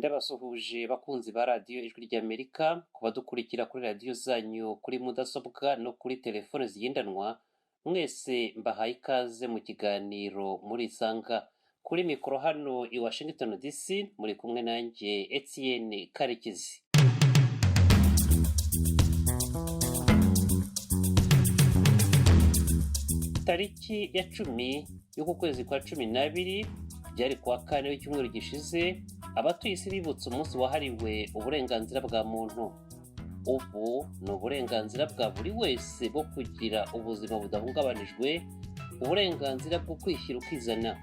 Ndabasuhuje bakunzi ba Radiyo Ijwi ry'Amerika, ku badukurikira kuri radiyo zanyu, kuri mudasobwa no kuri telefone zigendanwa, mwese mbahaye ikaze mu kiganiro Murisanga. Kuri mikoro hano i Washington DC muri kumwe nanjye Etienne Karekezi. Tariki ya 10 y'uku kwezi kwa 12, byari kuwa kane w'icyumweru gishize, abatuye isi bibutse umunsi wahariwe uburenganzira bwa muntu. Ubu ni uburenganzira bwa buri wese bwo kugira ubuzima budahungabanijwe, uburenganzira bwo kwishyira ukizana.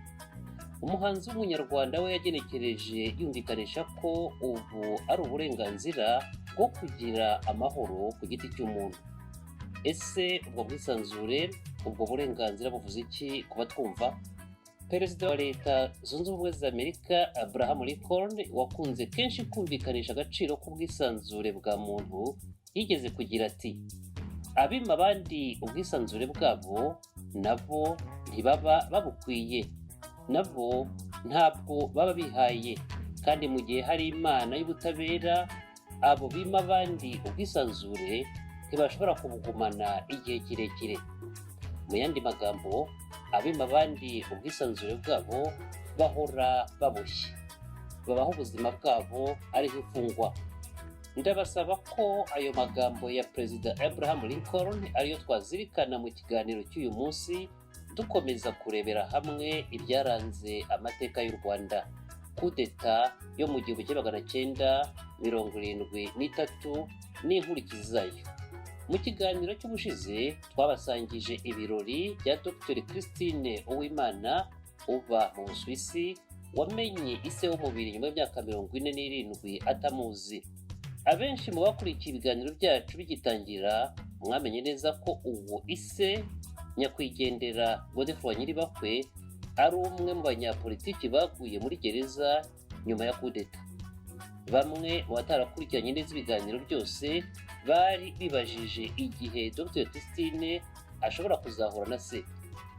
Umuhanzi w'Umunyarwanda we yagenekereje yumvikanisha ko ubu ari uburenganzira bwo kugira amahoro ku giti cy'umuntu. Ese ubwo bwisanzure, ubwo burenganzira buvuze iki ku batwumva? Perezida wa Leta Zunze Ubumwe za Amerika Abraham Lincoln, wakunze kenshi kumvikanisha agaciro k'ubwisanzure bwa muntu, yigeze kugira ati: "Abima abandi ubwisanzure bwabo nabo ntibaba babukwiye, nabo ntabwo baba bihaye, kandi mu gihe hari Imana y'ubutabera, abo bima abandi ubwisanzure ntibashobora kubugumana igihe kirekire." Mu yandi magambo, abima abandi ubwisanzure bwabo bahora baboshye, babaho ubuzima bwabo ari nk'imfungwa. Ndabasaba ko ayo magambo ya Perezida Abraham Lincoln ariyo twazirikana mu kiganiro cy'uyu munsi, dukomeza kurebera hamwe ibyaranze amateka y'u Rwanda, kudeta yo mu 1973 n'inkurikizi zayo. Mu kiganiro cy'ubushize twabasangije ibirori bya Dr Christine Uwimana uba mu Busuwisi, wamenye ise w'umubiri nyuma y'imyaka 47 atamuzi. Abenshi mu bakurikiye ibiganiro byacu bigitangira mwamenye neza ko uwo ise, nyakwigendera Godefroid Nyiribakwe, ari umwe mu banyapolitiki baguye muri gereza nyuma ya kudeta. Bamwe mu batarakurikiranye neza ibiganiro byose bari bibajije igihe Dr Christine ashobora kuzahura na se.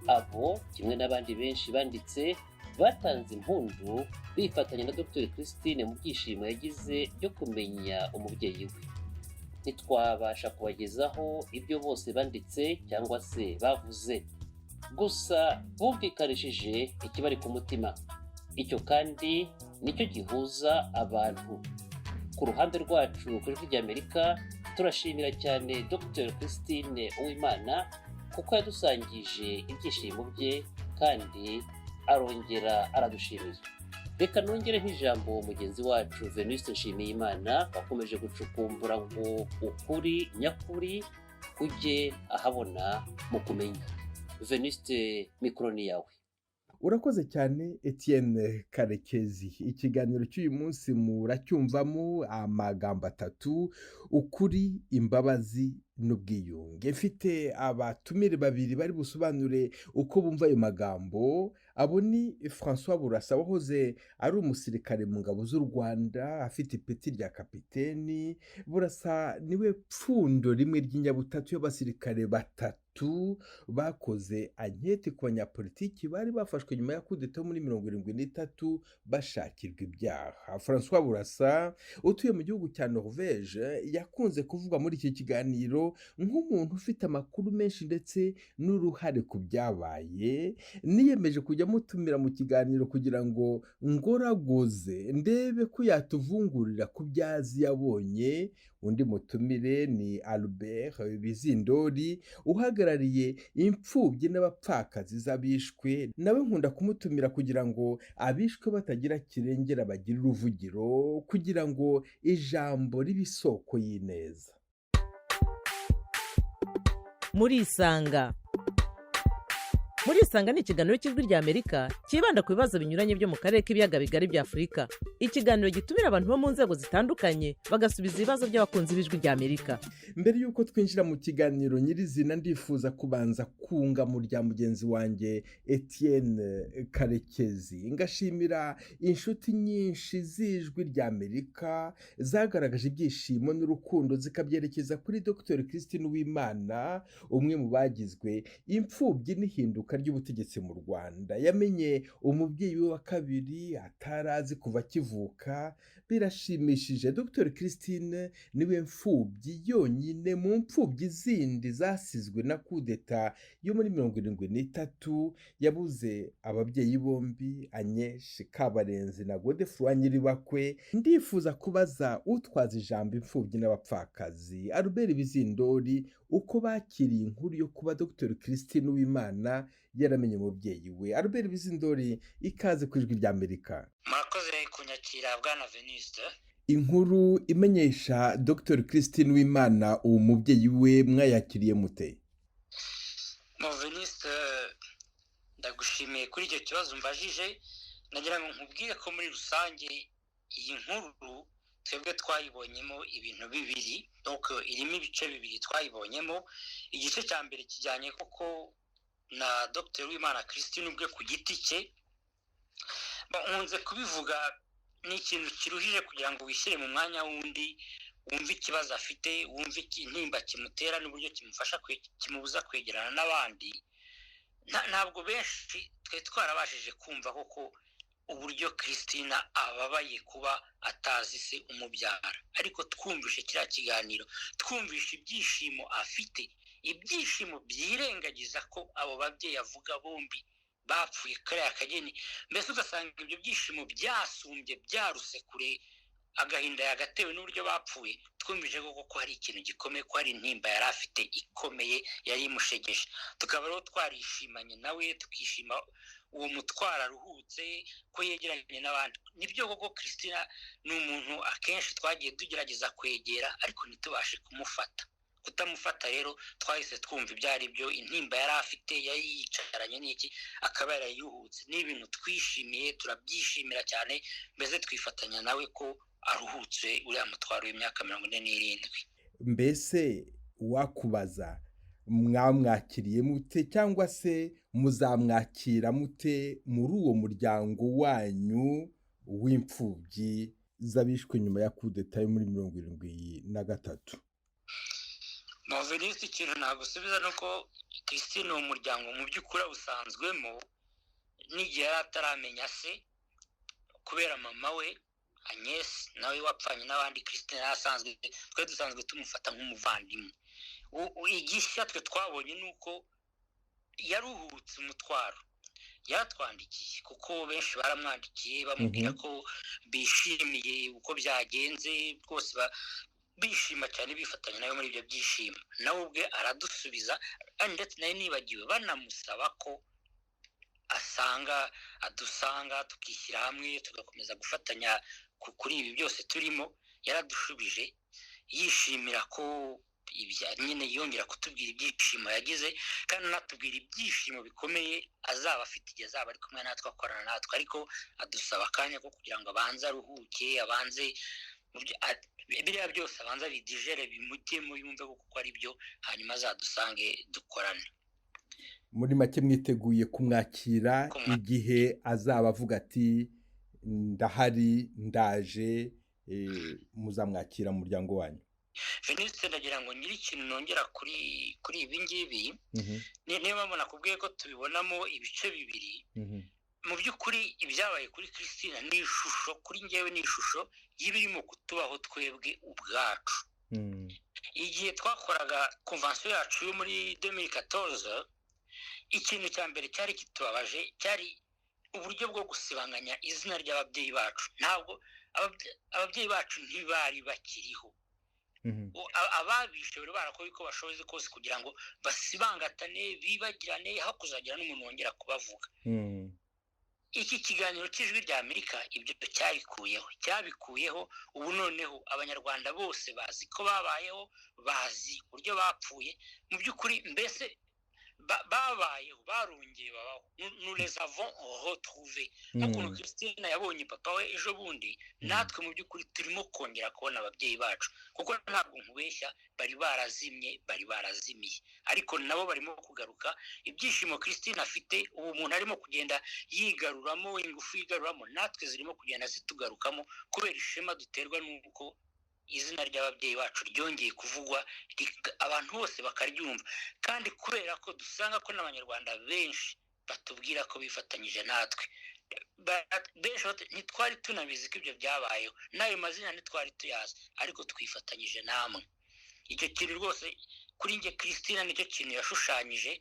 Abo kimwe n'abandi benshi banditse batanze impundu bifatanya na Dr Christine mu byishimo yagize byo kumenya umubyeyi we. Ntitwabasha kubagezaho ibyo bose banditse cyangwa se bavuze, gusa bumvikanishije ikibari ku mutima. Icyo kandi nicyo gihuza abantu. Ku ruhande rwacu ku Ijwi ry'Amerika, turashimira cyane Dr Christine Uwimana kuko yadusangije ibyishimo bye kandi arongera aradushimira. Reka nongere nk'ijambo mugenzi wacu Venuste Nshimiyimana, wakomeje gucukumbura ngo ukuri nyakuri kujye ahabona mu kumenya. Venuste, mikoro ni yawe. Urakoze cyane, Etienne Karekezi. Ikiganiro cy'uyu munsi muracyumvamo amagambo atatu: ukuri, imbabazi n'ubwiyunge. Mfite abatumire babiri bari busobanure uko bumva ayo magambo. Abo ni François Burasa, wahoze ari umusirikare mu ngabo z'u Rwanda, afite ipeti rya kapiteni. Burasa niwe pfundo rimwe ry'inyabutatu y'abasirikare batatu bakoze anketi ku banyapolitiki bari bafashwe nyuma ya kudeta muri 73 bashakirwa ibyaha. François Burasa utuye mu gihugu cya Norvège yakunze kuvugwa muri iki kiganiro nk'umuntu ufite amakuru menshi ndetse n'uruhare ku byabaye. Niyemeje kujya mutumira mu kiganiro kugira ngo ngoragoze ndebe ko yatuvungurira ku byazi yabonye. Undi mutumire ni Albert Bizindori, uhagarariye imfubyi n'abapfakazi z'abishwe. Nawe nkunda kumutumira kugira ngo abishwe batagira kirengera bagire uruvugiro, kugira ngo ijambo ribe isoko y'ineza. Murisanga. Murisanga ni ikiganiro cy'Ijwi ry'Amerika cyibanda ku bibazo binyuranye byo mu karere k'Ibiyaga Bigari bya Afurika. Ikiganiro gitumira abantu bo mu nzego zitandukanye, bagasubiza ibibazo by'abakunzi b'Ijwi ry'Amerika. Mbere y'uko twinjira mu kiganiro nyirizina, ndifuza kubanza kunga mu rya mugenzi wanjye Etienne Karekezi, ngashimira inshuti nyinshi z'Ijwi ry'Amerika zagaragaje ibyishimo n'urukundo zikabyerekeza kuri Dr Christine Uwimana, umwe mu bagizwe imfubyi n'ihinduka. Ihinduka ry'ubutegetsi mu Rwanda. Yamenye umubyeyi we wa kabiri atarazi kuva akivuka. Birashimishije. Dr Christine niwe mfubyi yonyine mu mfubyi zindi zasizwe na kudeta yo muri 73. Yabuze ababyeyi bombi, Agnes Kabarenzi na Godefroid Nyiribakwe. Ndifuza kubaza utwaza ijambo imfubyi n'abapfakazi, Albert Bizindori, uko bakiriye inkuru yo kuba Dr Christine Uwimana yaramenye umubyeyi we. Albert Bizindori, ikaze ku Ijwi ry'Amerika. Murakoze kunyakira, bwana Venuste. Inkuru imenyesha Dr Christine Uwimana uwo mubyeyi we, mwayakiriye mute? Mu Venuste, ndagushimiye kuri icyo kibazo mbajije. Nagira ngo nkubwire ko muri rusange iyi nkuru twebwe twayibonyemo ibintu bibiri, donc irimo ibice bibiri twayibonyemo. Igice cya mbere kijyanye koko na Dr Uwimana Christine ubwe ku giti cye. Nkunze kubivuga, ni ikintu kiruhije kugira ngo wishyire mu mwanya w'undi, wumve ikibazo afite, wumve intimba kimutera n'uburyo kimufasha, kimubuza kwegerana n'abandi. Ntabwo benshi twari twarabashije kumva koko uburyo Christina ababaye kuba atazi se umubyara, ariko twumvishe kiriya kiganiro, twumvishe ibyishimo afite, ibyishimo byirengagiza ko abo babyeyi avuga bombi bapfuye kariya kageni. Mbese ugasanga ibyo byishimo byasumbye, byaruse kure agahinda yagatewe n'uburyo bapfuye. Twumvise koko ko hari ikintu gikomeye, ko hari intimba yari afite ikomeye yari imushegeshe. Tukaba rero twarishimanye nawe, tukishima uwo mutwaro aruhutse, ko yegeranye n'abandi. Nibyo koko, Christina ni umuntu akenshi twagiye tugerageza kwegera ariko ntitubashe kumufata. Kutamufata rero, twahise twumva ibyo ari byo, intimba yari afite, yari yicaranye n'iki, akaba yarayuhutse. Ni ibintu twishimiye, turabyishimira cyane. Mbese twifatanya nawe ko aruhutse uriya mutwaro w'imyaka 47. Mbese wakubaza, mwamwakiriye mute cyangwa se muzamwakira mute muri uwo muryango wanyu w'imfubyi z'abishwe nyuma ya kudeta yo muri 73? Moveniste, ikintu nagusubiza ni uko Christine uwo muryango mu by'ukuri awusanzwemo n'igihe yari ataramenya se, kubera mama we Agnes nawe wapfanye n'abandi. Christine yari asanzwe, twe dusanzwe tumufata nk'umuvandimwe. Igishya twe twabonye ni uko yaruhutse umutwaro. Yaratwandikiye, kuko benshi baramwandikiye bamubwira ko bishimiye uko byagenze rwose, bishima cyane, bifatanya nawe muri ibyo byishimo. Nawe ubwe aradusubiza, ndetse nawe nibagiwe banamusaba ko asanga, adusanga, tukishyira hamwe, tugakomeza gufatanya kuri ibi byose turimo. Yaradushubije yishimira ko nyine yongera kutubwira ibyishimo yagize, kandi anatubwira ibyishimo bikomeye azaba afite igihe azaba ari kumwe natwe, akorana natwe. Ariko adusaba akanya ko kugira ngo abanze aruhuke, abanze biriya byose, abanza bidigère, bimujyemo, yumve kuko ari byo, hanyuma azadusange dukorane. Muri make, mwiteguye kumwakira igihe azaba avuga ati: "Ndahari, ndaje"? Muzamwakira mu muryango wanyu? Venuste, ndagira ngo nyiri ikintu nongera kuri ibi ngibi. Niyo mpamvu nakubwiye ko tubibonamo ibice bibiri. Mu by'ukuri ibyabaye kuri Christine ni ishusho, kuri ngewe ni ishusho y'ibirimo kutubaho twebwe ubwacu. Igihe twakoraga convention yacu yo muri 2014, ikintu cya mbere cyari kitubabaje cyari uburyo bwo gusibanganya izina ry'ababyeyi bacu. Ntabwo ababyeyi bacu ntibari bakiriho. Ababishe bari barakora uko bashoboye kose kugira ngo basibangatane, bibagirane, aho kuzagira n'umuntu wongera kubavuga. Iki kiganiro cy'Ijwi rya Amerika ibyo cyabikuyeho, cyabikuyeho. Ubu noneho Abanyarwanda bose bazi ko babayeho, bazi uburyo bapfuye. Mu by'ukuri mbese babayeho, barongeye babaho, nous les avons retrouvés. Nk'ukuntu Christine yabonye papa we ejo bundi, natwe mu by'ukuri turimo kongera kubona ababyeyi bacu, kuko ntabwo nkubeshya, bari barazimye, bari barazimiye, ariko nabo barimo kugaruka. Ibyishimo Christine afite ubu, umuntu arimo kugenda yigaruramo ingufu, yigaruramo, natwe zirimo kugenda zitugarukamo kubera ishema duterwa n'uko Izina ry'ababyeyi bacu ryongeye kuvugwa, abantu bose bakaryumva, kandi kubera ko dusanga ko n'Abanyarwanda benshi batubwira ko bifatanyije natwe. Benshi ntitwari tunabizi ko ibyo byabayeho, n'ayo mazina ntitwari tuyazi, ariko twifatanyije namwe. Icyo kintu rwose kuri njye Christine nicyo kintu yashushanyije.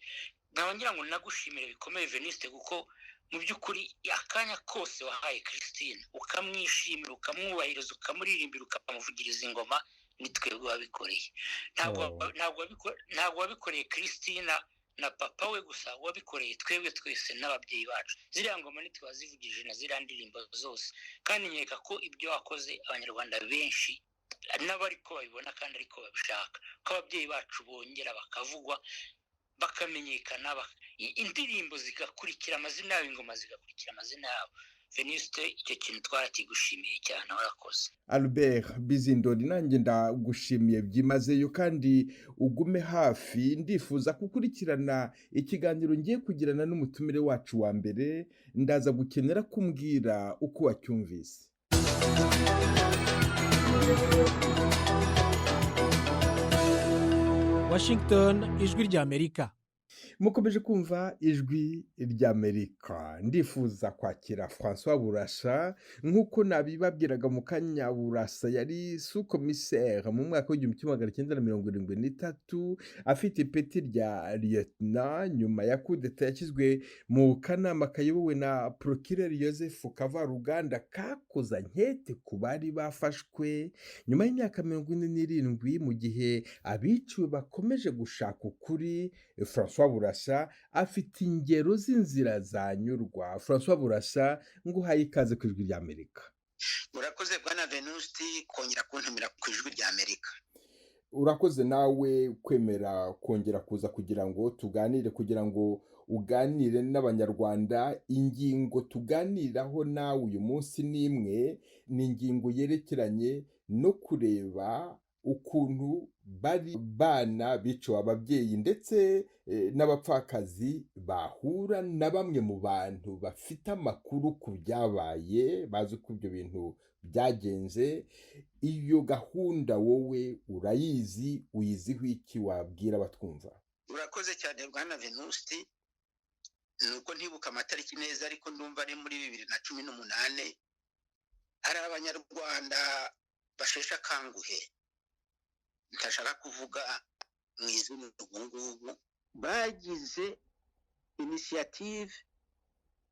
Nkaba ngira ngo nagushimire bikomeye, Venuste, kuko mu by'ukuri akanya kose wahaye Christine, ukamwishimira, ukamwubahiriza, ukamuririmbira, ukamuvugiriza ingoma, ni twebwe wabikoreye. Ntabwo wabikoreye Christine na papa we gusa, wabikoreye twebwe twese n'ababyeyi bacu. Ziriya ngoma ntitwazivugije na ziriya ndirimbo zose, kandi nkeka ko ibyo wakoze Abanyarwanda benshi nabo ariko babibona kandi ariko babishaka, ko ababyeyi bacu bongera bakavugwa, bakamenyekana, indirimbo zigakurikira amazina yabo, ingoma zigakurikira amazina yabo. Venuste, icyo kintu twarakigushimiye cyane, warakoze. Albert Bizindori, nanjye ndagushimiye byimazeyo, kandi ugume hafi. Ndifuza gukurikirana ikiganiro ngiye kugirana n'umutumire wacu wa mbere. Ndaza gukenera kumbwira uko wacyumvise. Washington, Ijwi ry'Amerika. Mukomeje kumva Ijwi ry'Amerika. Ndifuza kwakira Francois Burasa. Nk'uko nabibabwiraga mu kanya, Burasa yari sous-commissaire mu mwaka w'1973, afite ipeti rya lieutenant. Nyuma ya kudeta yashyizwe mu kanama kayobowe na procureur Joseph Kavaruganda, kakoze ankete ku bari bafashwe. Nyuma y'imyaka 47, mu gihe abiciwe bakomeje gushaka ukuri, Francois Burasa afite ingero z'inzira zanyurwa. Francois Burasa, nguhaye ikaze ku Ijwi ry'Amerika. Murakoze, bwana Venusti, kongera kuntumira ku Ijwi ry'Amerika. Urakoze nawe kwemera kongera kuza kugira ngo tuganire, kugira ngo uganire n'Abanyarwanda. Ingingo tuganiraho nawe uyu munsi ni imwe, ni ingingo yerekeranye no kureba ukuntu bari bana biciwe ababyeyi ndetse n'abapfakazi bahura na bamwe mu bantu bafite amakuru ku byabaye, bazi uko ibyo bintu byagenze. Iyo gahunda wowe urayizi? Uyiziho iki wabwira abatwumva? Urakoze cyane, bwana Venusti. Ni uko ntibuka amatariki neza, ariko ndumva ari muri 2018. Hari Abanyarwanda basheshe akanguhe, ntashaka kuvuga mu izina ubu ngubu, bagize initiative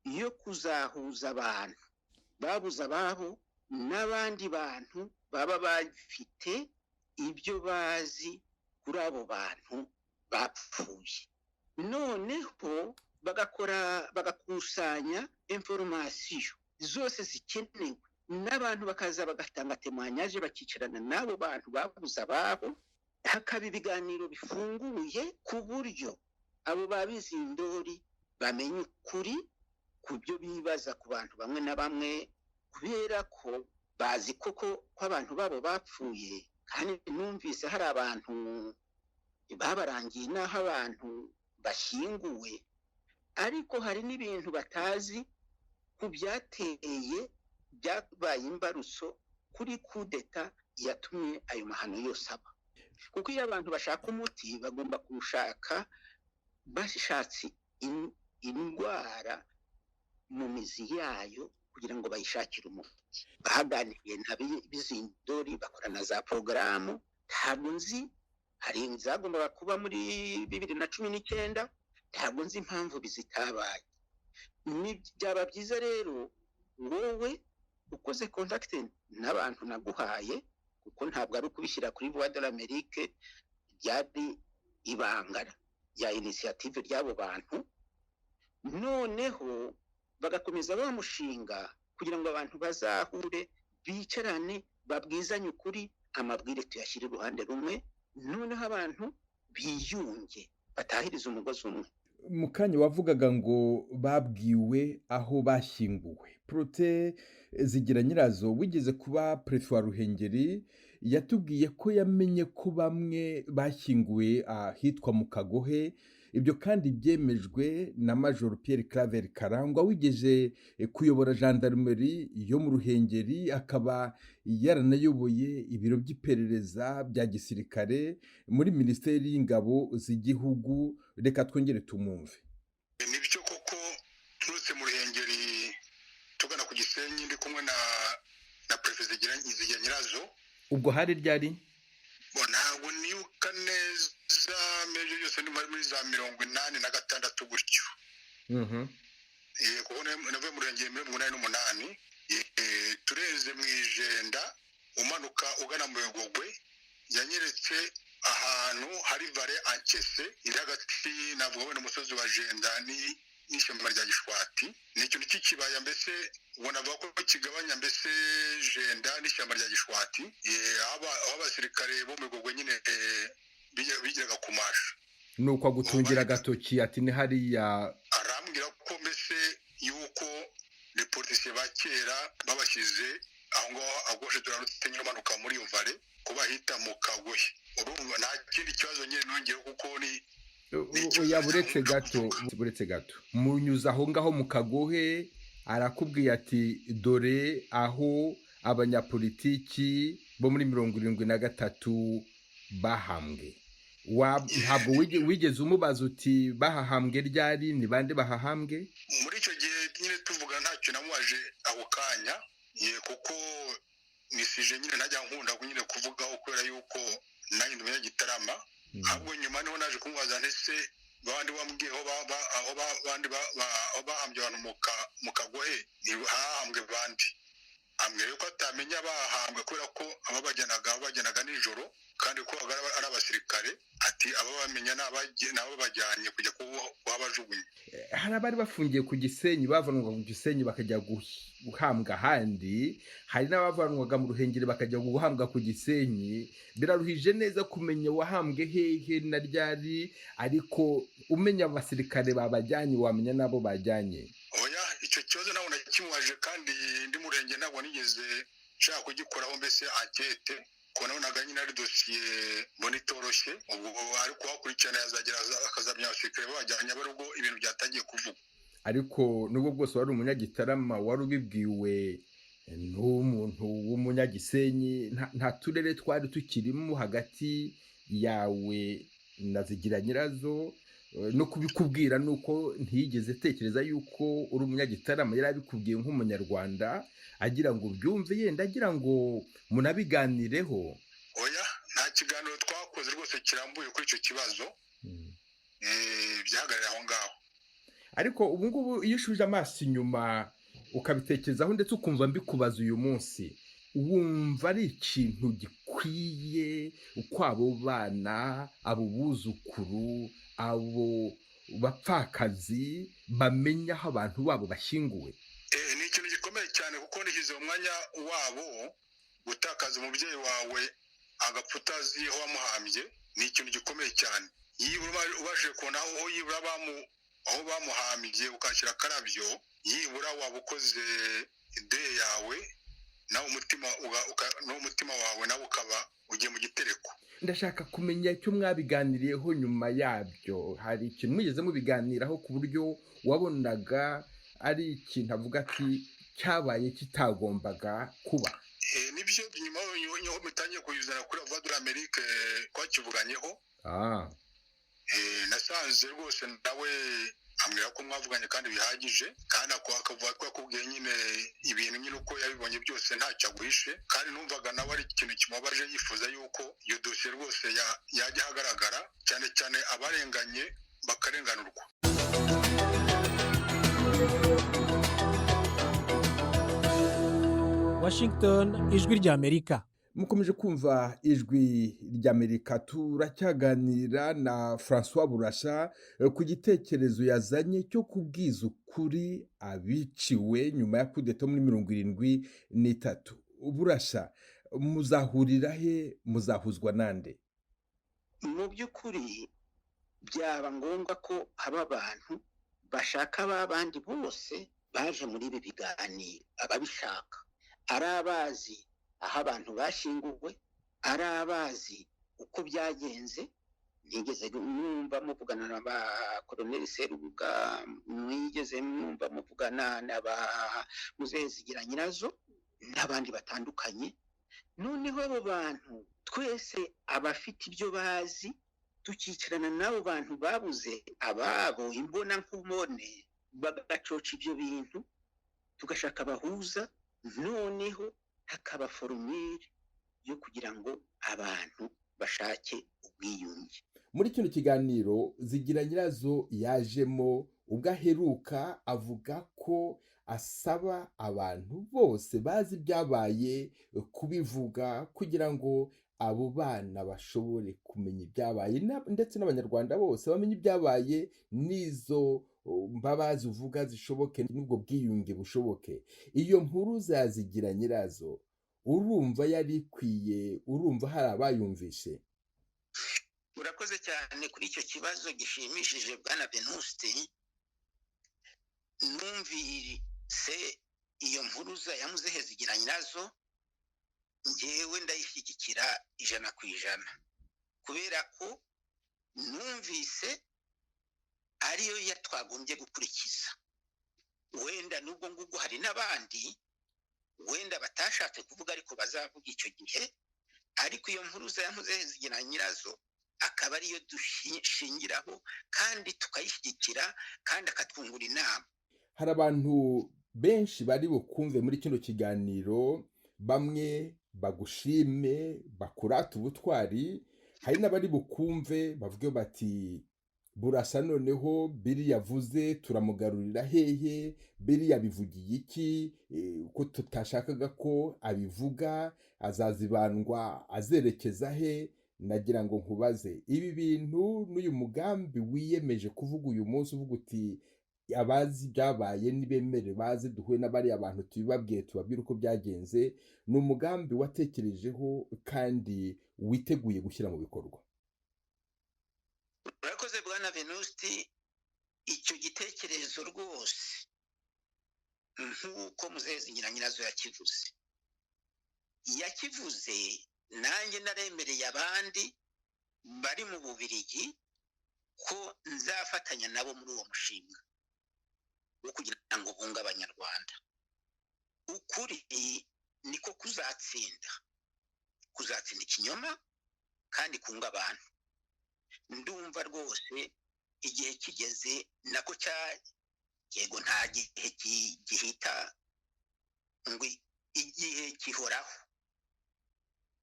yo kuzahuza abantu babuze ababo n'abandi bantu baba bafite ibyo bazi kuri abo bantu bapfuye, noneho bagakora, bagakusanya information zose zikenewe, n'abantu bakaza bagatanga témoignage, bakicarana n'abo bantu babuze ababo, hakaba ibiganiro bifunguye ku buryo abo ba Bizindori bamenya ukuri ku byo bibaza ku bantu bamwe na bamwe, kubera ko bazi koko ko abantu babo bapfuye. Kandi numvise hari abantu babarangiye n'aho abantu bashyinguwe, ariko hari n'ibintu batazi ku byateye, byabaye imbarutso kuri kudeta yatumye ayo mahano yose aba, kuko iyo abantu bashaka umuti bagomba kuwushaka bashatse indwara mu mizi yayo kugira ngo bayishakire umuti. Bahaganiriye na Bizindori, bakora na za porogaramu. Ntabwo nzi, hari izagombaga kuba muri 2019, ntabwo nzi impamvu bizitabaye. Byaba byiza rero wowe ukoze contact n'abantu naguhaye, kuko ntabwo ari ukubishyira kuri Voix de l'Amérique, ryari ibanga rya initiative ry'abo bantu, noneho bagakomeza bamushinga kugira ngo abantu bazahure, bicarane, babwizanye ukuri, amabwire tuyashyire iruhande rumwe, noneho abantu biyunge, batahirize umugozi umwe. Mu kanya wavugaga ngo babwiwe aho bashyinguwe. Protais Zigiranyirazo, wigeze kuba perefe wa Ruhengeri, yatubwiye ko yamenye ko bamwe bashyinguwe ahitwa mu Kagohe. Ibyo kandi byemejwe na Major Pierre Claver Karangwa, wigeze kuyobora gendarmerie yo mu Ruhengeri, akaba yaranayoboye ibiro by'iperereza bya gisirikare muri Minisiteri y'Ingabo z'Igihugu. Reka twongere tumwumve. Nibyo koko, nturutse mu Ruhengeri tugana ku Gisenyi, ndi kumwe na perefe Zigiranyirazo. Ubwo hari ryari? Ntabwo nibuka neza mejo yose, ndi muri za 86 gutyo, kuko navuye mu Ruhengeri 88. Turenze mu Ijenda, umanuka ugana mu Bigogwe, yanyeretse ahantu hari vallée encaissée iri hagati, navuga wenda umusozi wa Jenda n'ishyamba rya Gishwati. Ni ikintu cy'ikibaya mbese, ubona avuga ko kigabanya mbese Jenda n'ishyamba rya Gishwati, aho abasirikare bo mu Bigogwe nyine bigiraga kumasha. Ni uko agutungira agatoki ati ni hariya? Arambwira ko mbese yuko les politiciens ba kera babashyize aho ngaho à gauche de la route nyine umanuka muri iyo vallée, ko bahita mu Kagohe. Urumva nta kindi kibazo nyine nongeyeho, kuko ni Oya, buretse gato, buretse gato. Munyuze aho ngaho mu Kagohe, arakubwiye ati dore aho abanyapolitiki bo muri 73 bahambwe. Ntabwo wigeze umubaza uti bahahambwe ryari, ni bande bahahambwe? Muri icyo gihe nyine tuvuga, ntacyo namubaje ako kanya, kuko nisije nyine ntajya nkunda nyine kuvugaho, kubera yuko nanjye ndi umunyagitarama. Ahubwo nyuma niho naje kumubaza, ndetse bandi wambwiye aho bandi aho bahambye abantu mu Kagohe, hahambwe bandi? Ambwira yuko atamenya bahambwe, kubera ko ababajyanaga nijoro, kandi ko ari abasirikare, ati ababamenya ni ababajyanye kujya kuhabajugunya. Hari abari bafungiye ku Gisenyi bavanwaga ku Gisenyi bakajya guhambwa ahandi, hari n'abavanwaga mu Ruhengeri bakajya guhambwa ku Gisenyi. Biraruhije neza kumenya wahambwe hehe na ryari, ariko umenya abasirikare babajyanye wamenya n'abo bajyanye. Oya, icyo kibazo ntabwo nakimubaje, kandi ndi mu Ruhengeri ntabwo nigeze nshaka kugikoraho mbese enquête, ko nabonaga nyine ari dosiye mbona itoroshye. Ubwo ari kuhakurikirana, yazagera akazamenya abasirikare babajyanye, aba ubwo ibintu byatangiye kuvugwa. Ariko nubwo bwose wari umunyagitarama, wari ubibwiwe n'umuntu w'umunyagisenyi, nta turere twari tukirimo hagati yawe na Zigiranyirazo. No kubikubwira ni uko ntiyigeze atekereza yuko uri umunyagitarama, yari abikubwiye nk'umunyarwanda, agira ngo ubyumve, yenda agira ngo munabiganireho. Oya, nta kiganiro twakoze rwose kirambuye kuri icyo kibazo, byahagarariye aho ngaho. Ariko ubu ngubu iyo ushubije amaso inyuma ukabitekerezaho, ndetse ukumva mbikubaza uyu munsi, wumva ari ikintu gikwiye uko abo bana, abo buzukuru, abo bapfakazi bamenya aho abantu babo bashyinguwe? Ni ikintu gikomeye cyane, kuko nishyize mu mwanya wabo, gutakaza umubyeyi wawe agapfa utazi aho wamuhambye ni ikintu gikomeye cyane. Yibura ubashije kubona aho yibura aho bamuhambye, ukashyira akarabyo, yibura waba ukoze ideye yawe, nawe umutima n'umutima wawe nawe ukaba ugiye mu gitereko. Ndashaka kumenya icyo mwabiganiriyeho nyuma yabyo. Hari ikintu mwigeze mubiganiraho ku buryo wabonaga ari ikintu avuga ati cyabaye kitagombaga kuba? Nibyo, nyuma y'aho mutangiye kuyizana kuri Voix de l'Amérique twakivuganyeho. Nasanze rwose nawe ambwira ko mwavuganye kandi bihagije, kandi akavuga ko yakubwiye nyine ibintu nyine uko yabibonye byose, ntacyo aguhishe, kandi numvaga nawe ari ikintu kimubabaje, yifuza yuko iyo dosiye rwose yajya ahagaragara, cyane cyane abarenganye bakarenganurwa. Washington, Ijwi ry'Amerika. Mukomeje kumva Ijwi ry'Amerika. Turacyaganira na Francois Burasha ku gitekerezo yazanye cyo kubwiza ukuri abiciwe nyuma ya kudeta muri 73. Burasha, muzahurira he? Muzahuzwa nande? Mu by'ukuri byaba ngombwa ko haba abantu bashaka ba bandi bose baje muri ibi biganiro, ababishaka, ari abazi aho abantu bashyinguwe, ari abazi uko byagenze. Ntigeze numva muvugana na ba Koloneli Serubuga, mwigeze mwumva muvugana na ba Muzehe Zigiranyirazo n'abandi batandukanye. Noneho abo bantu twese abafite ibyo bazi tukicarana n'abo bantu babuze ababo imbona nkubone, bagacoca ibyo bintu, tugashaka abahuza, noneho hakaba formule yo kugira ngo abantu bashake ubwiyunge. Muri kino kiganiro Zigiranyirazo yajemo ubwo aheruka avuga ko asaba abantu bose bazi ibyabaye kubivuga kugira ngo abo bana bashobore kumenya ibyabaye, ndetse n'Abanyarwanda bose bamenye ibyabaye, n'izo mbabazi uvuga zishoboke, n'ubwo bwiyunge bushoboke. Iyo nkuru za Zigiranyirazo urumva yari ikwiye? Urumva hari abayumvishe? Urakoze cyane kuri icyo kibazo gishimishije, bwana Venuste. Numvise iyo mpuruza ya Muzehe Zigiranyirazo, ngewe ndayishyigikira 100%, kubera ko numvise ariyo ya twagombye gukurikiza. Wenda n'ubwo ngubwo hari n'abandi wenda batashatse kuvuga, ariko bazavuga icyo gihe. Ariko iyo mpuruza ya Muzehe Zigiranyirazo akaba ariyo dushingiraho kandi tukayishyigikira, kandi akatwungura inama. Hari abantu benshi bari bukumve muri kino kiganiro, bamwe bagushime, bakurate ubutwari, hari n'abari bukumve bavuge bati: "Burasa noneho biriya yavuze turamugarurira hehe? Biriya bivugiye iki? Ko tutashakaga ko abivuga, azazibandwa azerekeza he?" Nagira ngo nkubaze ibi bintu n'uyu mugambi wiyemeje kuvuga uyu munsi, uvuga uti: "Abazi ibyabaye nibemere baze duhuye n'abariya bantu, tubibabwiye, tubabwire uko byagenze." Ni umugambi watekerejeho kandi witeguye gushyira mu bikorwa? Urakoze, bwana Venusti. Icyo gitekerezo rwose, nk'uko Muzehe Zigiranyirazo yakivuze, nanjye naremereye abandi bari mu Bubirigi ko nzafatanya nabo muri uwo mushinga wo kugira ngo bunge Abanyarwanda. Ukuri niko kuzatsinda, kuzatsinda ikinyoma kandi kunga abantu. Ndumva rwose igihe kigeze, nako cya yego, nta gihe gihita ngo igihe gihoraho,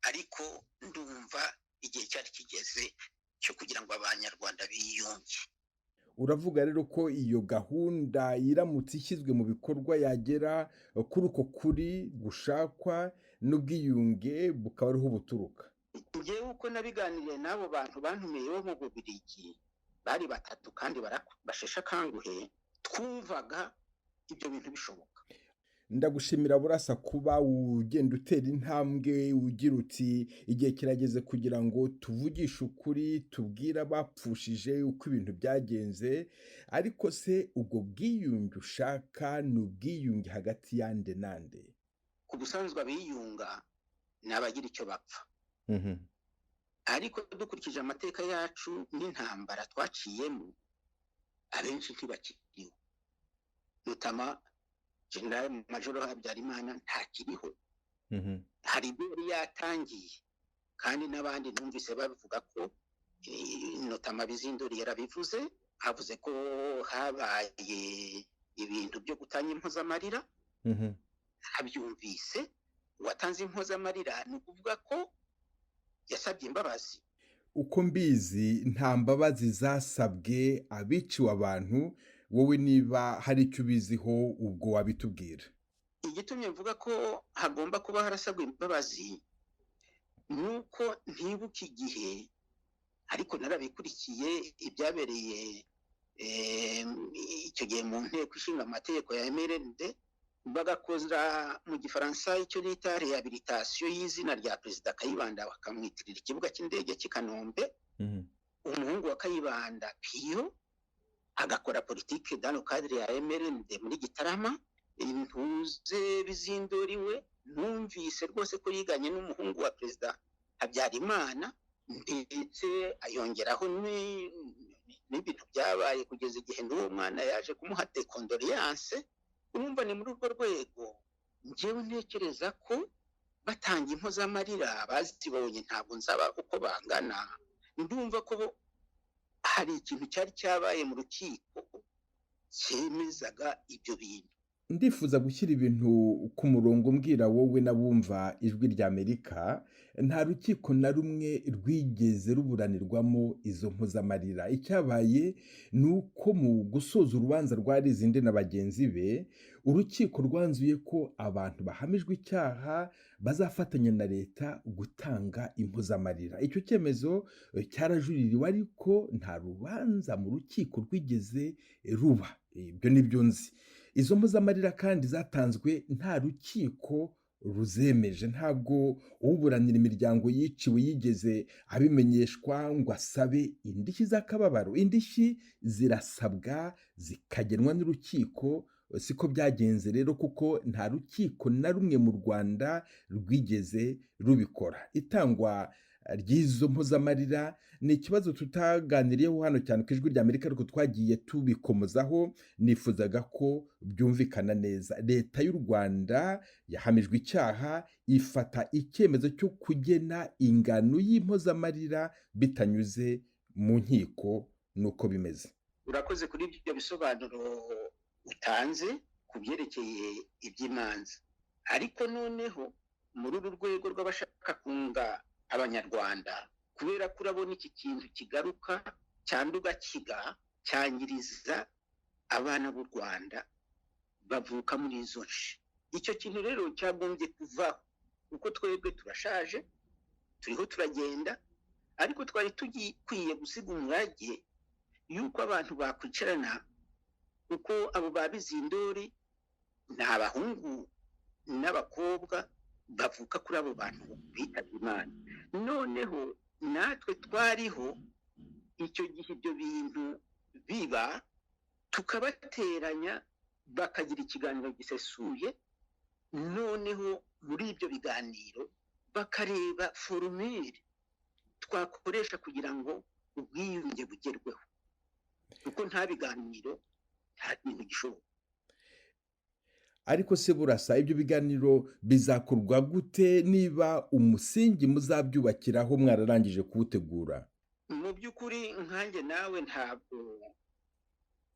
ariko ndumva igihe cyari kigeze cyo kugira ngo Abanyarwanda biyunge. Uravuga rero ko iyo gahunda iramutse ishyizwe mu bikorwa yagera kuri uko kuri gushakwa, n'ubwiyunge bukaba ariho buturuka? Ngewe uko nabiganiriye n'abo bantu bantumiye bo mu Bubirigi, bari batatu kandi basheshe akanguhe, twumvaga ibyo bintu bishoboka. Ndagushimira, Burasa, kuba ugenda utera intambwe ugira uti: "Igihe kirageze kugira ngo tuvugishe ukuri, tubwire abapfushije uko ibintu byagenze." Ariko se ubwo bwiyunge ushaka ni ubwiyunge hagati yande nande? Ku busanzwe abiyunga ni abagira icyo bapfa, ariko dukurikije amateka yacu n'intambara twaciyemo, abenshi ntibakiriho. Notamment General Major Habyarimana ntakiriho. Hari ibyo yari yatangiye, kandi n'abandi numvise babivuga ko notamment Bizindori yarabivuze, havuze ko habaye ibintu byo gutanga impozamarira. Abyumvise, uwatanze impozamarira ni ukuvuga ko yasabye imbabazi. Uko mbizi, nta mbabazi zasabwe abiciwe abantu. Wowe niba hari icyo ubiziho, ubwo wabitubwira. Igitumye mvuga ko hagomba kuba harasabwa imbabazi ni uko ntibuka igihe, ariko narabikurikiye ibyabereye icyo gihe mu Nteko Ishinga Amategeko ya MRND, bagakoza mu Gifaransa icyo bita réhabilitation y'izina rya Perezida Kayibanda, bakamwitirira ikibuga cy'indege cy'i Kanombe. Umuhungu wa Kayibanda Piyo agakora politike dans le cadre ya MRND muri Gitarama. Ntuze Bizindoriwe, numvise rwose ko yiganye n'umuhungu wa Perezida Habyarimana. Ndetse ayongeraho n'ibintu byabaye kugeza igihe n'uwo mwana yaje kumuha des condoléances. Urumva, ni muri urwo rwego njyewe ntekereza ko batanga impozamarira bazibonye. Ntabwo nzaba uko bangana. Ndumva ko hari ikintu cyari cyabaye mu rukiko cyemezaga ibyo bintu. Ndifuza gushyira ibintu ku murongo, mbwira wowe n'abumva Ijwi ry'Amerika: nta rukiko na rumwe rwigeze ruburanirwamo izo mpozamarira. Icyabaye ni uko mu gusoza urubanza rwa Rizinde na bagenzi be, urukiko rwanzuye ko abantu bahamijwe icyaha bazafatanya na leta gutanga impozamarira. Icyo cyemezo cyarajuririwe, ariko nta rubanza mu rukiko rwigeze ruba. Ibyo ni byo nzi. Izo mpozamarira kandi zatanzwe nta rukiko ruzemeje. Ntabwo uburanira imiryango yiciwe yigeze abimenyeshwa ngo asabe indishyi z'akababaro. Indishyi zirasabwa zikagenwa n'urukiko. Siko byagenze rero, kuko nta rukiko na rumwe mu Rwanda rwigeze rubikora. Itangwa ry'izo mpozamarira ni ikibazo tutaganiriyeho hano cyane ku Ijwi ry'Amerika, ariko twagiye tubikomozaho. Nifuzaga ko byumvikana neza. Leta y'u Rwanda yahamijwe icyaha ifata icyemezo cyo kugena ingano y'impozamarira bitanyuze mu nkiko, nuko bimeze. Urakoze kuri ibyo bisobanuro utanze ku byerekeye iby'imanza. Ariko noneho muri uru rwego rw'abashaka kunga Abanyarwanda, kubera ko urabona iki kintu kigaruka cyanduga kiga cyangiriza abana b'u Rwanda bavuka muri izo nce, icyo kintu rero cyagombye kuvaho, kuko twebwe turashaje, turiho turagenda, ariko twari tugikwiye gusiga umurage y'uko abantu bakwicarana, kuko abo ba Bizindori ni abahungu n'abakobwa bavuka kuri abo bantu bitabye Imana. Noneho natwe twariho icyo gihe ibyo bintu biba, tukabateranya bakagira ikiganiro gisesuye. Noneho muri ibyo biganiro bakareba formule twakoresha kugira ngo ubwiyunge bugerweho, kuko nta biganiro nta kintu gishoboka. Ariko se Burasa, ibyo biganiro bizakorwa gute niba umusingi muzabyubakiraho mwararangije kuwutegura? Mu by'ukuri, nkanjye nawe ntabwo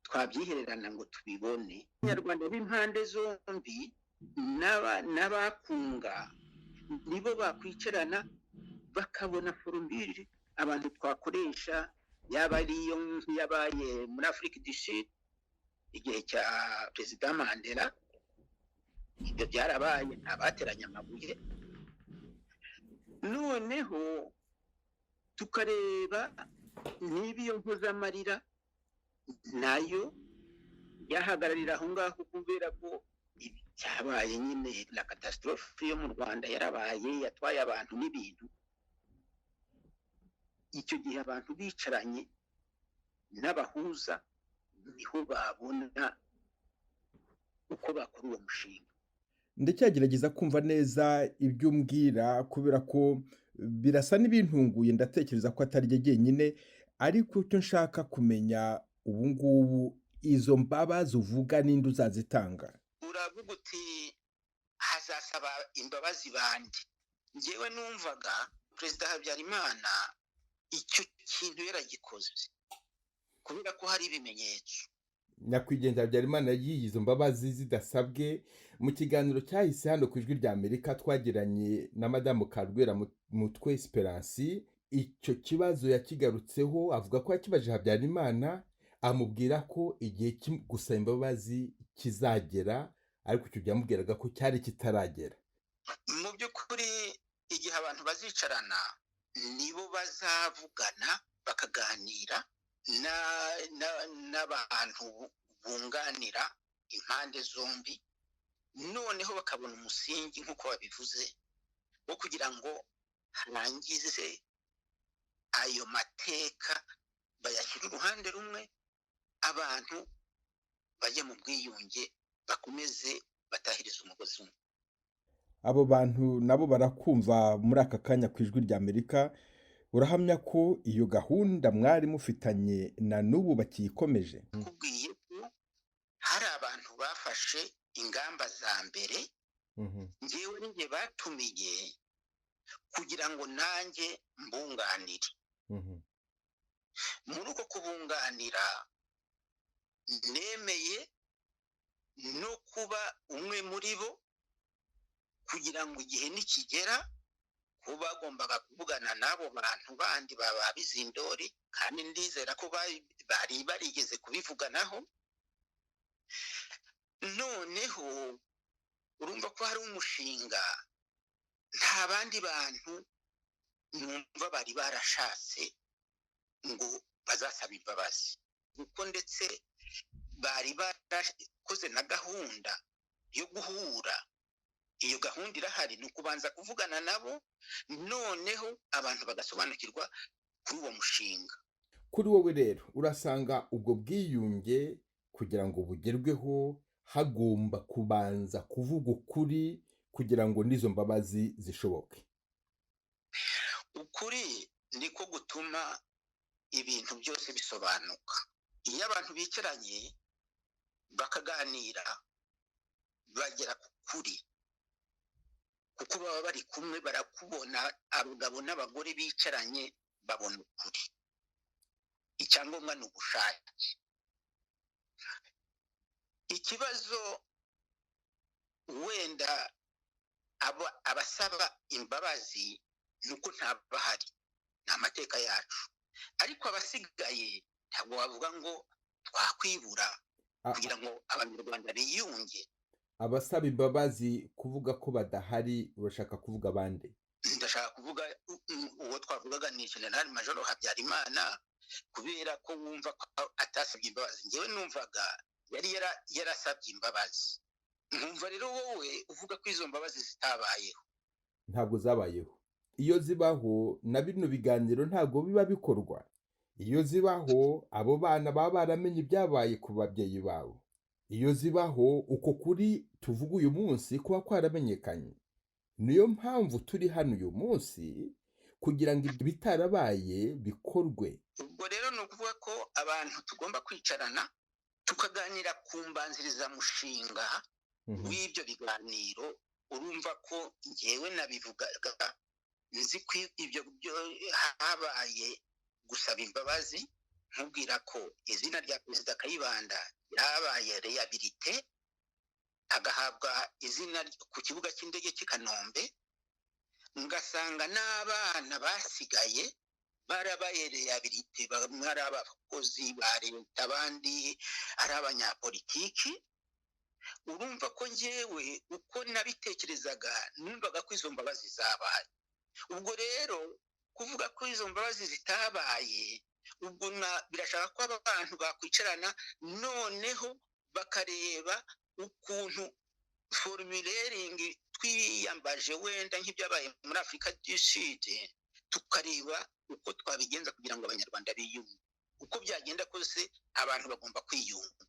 twabyihererana ngo tubibone. Abanyarwanda b'impande zombi n'abakunga nibo bakwicarana bakabona formule abantu twakoresha, yaba ari iyo yabaye muri Afurika du Sud igihe cya Perezida Mandela. Ibyo byarabaye, ntabateranye amabuye. Noneho tukareba niba iyo mpozamarira nayo yahagararira aho ngaho, kubera ko cyabaye nyine la catastrophe yo mu Rwanda yarabaye, yatwaye abantu n'ibintu. Icyo gihe abantu bicaranye n'abahuza niho babona uko bakora uwo mushinga. Ndacyagerageza kumva neza ibyo umbwira, kubera ko birasa n'ibintunguye. Ndatekereza ko atari ryo jyenyine. Ariko icyo nshaka kumenya ubu ngubu, izo mbabazi uvuga, ninde uzazitanga? Uravuga uti hazasaba imbabazi bande? Ngewe numvaga Perezida Habyarimana icyo kintu yaragikoze, kubera ko hari ibimenyetso. Nyakwigendera Habyarimana yagiye izo mbabazi zidasabwe. Mu kiganiro cyahise hano ku Ijwi rya Amerika twagiranye na Madamu Karwera Mutwe Esperance, icyo kibazo yakigarutseho, avuga ko yakibajije Habyarimana, amubwira ko igihe cyo gusaba imbabazi kizagera, ariko icyo gihe yamubwiraga ko cyari kitaragera. Mu by'ukuri, igihe abantu bazicarana nibo bazavugana, bakaganira n'abantu bunganira impande zombi, noneho bakabona umusingi nk'uko babivuze wo kugira ngo harangize ayo mateka, bayashyire uruhande rumwe, abantu bajye mu bwiyunge, bakomeze batahirize umugozi umwe. Abo bantu nabo barakumva muri aka kanya ku Ijwi rya Amerika. Urahamya ko iyo gahunda mwari mufitanye na n'ubu bakiyikomeje? Kubwiye ko hari abantu bafashe ingamba za mbere, ngewe ninjye batumiye kugira ngo nanjye mbunganire. Muri uko kubunganira nemeye no kuba umwe muri bo, kugira ngo igihe nikigera ko bagombaga kuvugana n'abo bantu bandi ba Bizindori, kandi ndizera ko bari barigeze kubivuganaho. Noneho urumva ko hari umushinga, nta bandi bantu numva bari barashatse ngo bazasaba imbabazi, kuko ndetse bari barakoze na gahunda yo guhura. Iyo gahunda irahari, ni ukubanza kuvugana nabo, noneho abantu bagasobanukirwa kuri uwo mushinga. Kuri wowe rero, urasanga ubwo bwiyunge kugira ngo bugerweho hagomba kubanza kuvuga ukuri kugira ngo n'izo mbabazi zishoboke? Ukuri niko gutuma ibintu byose bisobanuka. Iyo abantu bicaranye bakaganira bagera ku kuri, kuko baba bari kumwe, barakubona. Abagabo n'abagore bicaranye babona ukuri. Icyangombwa ni ubushake. Ikibazo wenda abasaba imbabazi ni uko ntabahari, ni amateka yacu, ariko abasigaye ntabwo wavuga ngo twakwibura kugira ngo Abanyarwanda biyunge. Abasaba imbabazi, kuvuga ko badahari, urashaka kuvuga abandi? Ndashaka kuvuga uwo twavugaga, ni General Major Habyarimana, kubera ko wumva ko atasabye imbabazi. Ngewe numvaga yari yarasabye imbabazi, nkumva rero wowe uvuga ko izo mbabazi zitabayeho. Ntabwo zabayeho. Iyo zibaho, na bino biganiro ntabwo biba bikorwa. Iyo zibaho, abo bana baba baramenye ibyabaye ku babyeyi babo. Iyo zibaho, uko kuri tuvuga uyu munsi kuba kwaramenyekanye. Niyo mpamvu turi hano uyu munsi, kugira ngo ibitarabaye bikorwe. Ubwo rero ni ukuvuga ko abantu tugomba kwicarana tukaganira ku mbanzirizamushinga w'ibyo biganiro. Urumva ko ngewe nabivugaga nzi ko ibyo habaye gusaba imbabazi, nkubwira ko izina rya Perezida Kayibanda ryabaye réhabilité, agahabwa izina ku kibuga cy'indege cy'i Kanombe, ngasanga n'abana basigaye barabaye réhabilité, bamwe ari abakozi ba leta, abandi ari abanyapolitiki. Urumva ko ngewe uko nabitekerezaga, numvaga ko izo mbabazi zabaye. Ubwo rero kuvuga ko izo mbabazi zitabaye, ubwo birashaka ko abantu bakwicarana, noneho bakareba ukuntu formulaire twiyambaje, wenda nk'ibyabaye muri Afurika du Sud, tukareba uko twabigenza kugira ngo Abanyarwanda biyunge. Uko byagenda kose, abantu bagomba kwiyunga.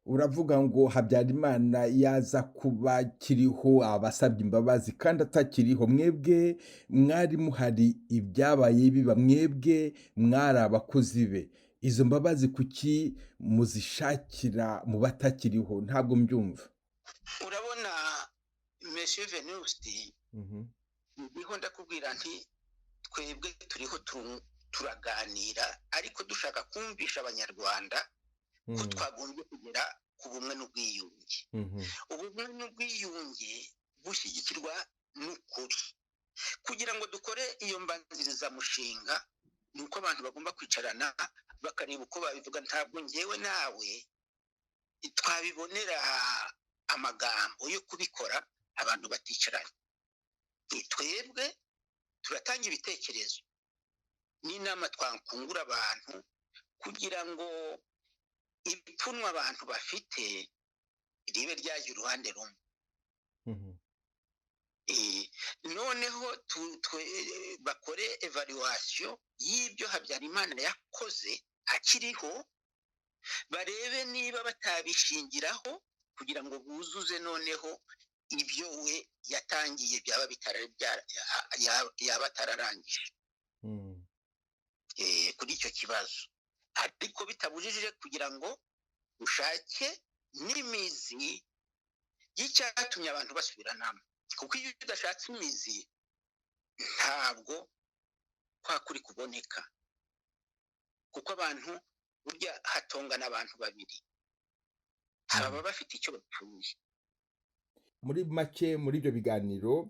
Uravuga ngo Habyarimana yaza kuba akiriho abasabye imbabazi, kandi atakiriho. Mwebwe mwari muhari ibyabaye biba, mwebwe mwari abakozi be. Izo mbabazi kuki muzishakira mu batakiriho? Ntabwo mbyumva. Urabona, Monsieur Venuste, niho ndakubwira nti twebwe turiho turaganira, ariko dushaka kumvisha Abanyarwanda ko twagombye kugera ku bumwe n'ubwiyunge. Ubumwe n'ubwiyunge bushyigikirwa n'ukuri. Kugira ngo dukore iyo mbanzirizamushinga, ni uko abantu bagomba kwicarana bakareba uko babivuga. Ntabwo ngewe nawe twabibonera amagambo yo kubikora abantu baticaranye. Twebwe turatanga ibitekerezo n'inama twakungura abantu kugira ngo ipfunwe abantu bafite ribe ryajya uruhande rumwe, noneho bakore évaluation y'ibyo Habyarimana yakoze akiriho, barebe niba batabishingiraho kugira ngo buzuze noneho ibyo we yatangiye byaba yaba atararangije. Kuri icyo kibazo, ariko bitabujije kugira ngo ushake n'imizi y'icyatumye abantu basubiranamo, kuko iyo udashatse imizi ntabwo kwa kuri kuboneka, kuko abantu burya hatongana abantu babiri baba bafite icyo bapfuye. Muri make, muri ibyo biganiro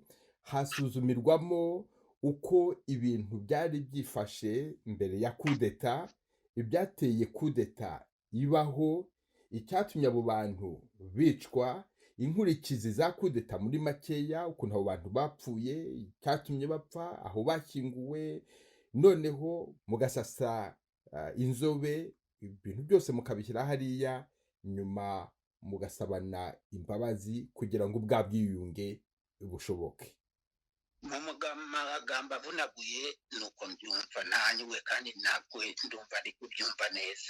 hasuzumirwamo uko ibintu byari byifashe mbere ya kudeta, ibyateye kudeta ibaho, icyatumye abo bantu bicwa, inkurikizi za kudeta muri makeya, ukuntu abo bantu bapfuye, icyatumye bapfa, aho bashyinguwe, noneho mugasasa inzobe, ibintu byose mukabishyira hariya, nyuma mugasabana imbabazi kugira ngo ubwa bwiyunge bushoboke. Mu magambo avunaguye ni uko mbyumva, ntanyuwe kandi ntabwo ndumva ari kubyumva neza.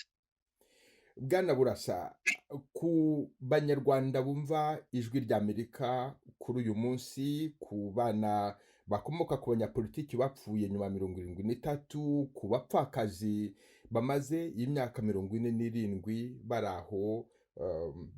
Bwana Burasa, ku Banyarwanda bumva Ijwi ry'Amerika kuri uyu munsi, ku bana bakomoka ku banyapolitiki bapfuye nyuma ya 73, ku bapfakazi bamaze imyaka 47 bari aho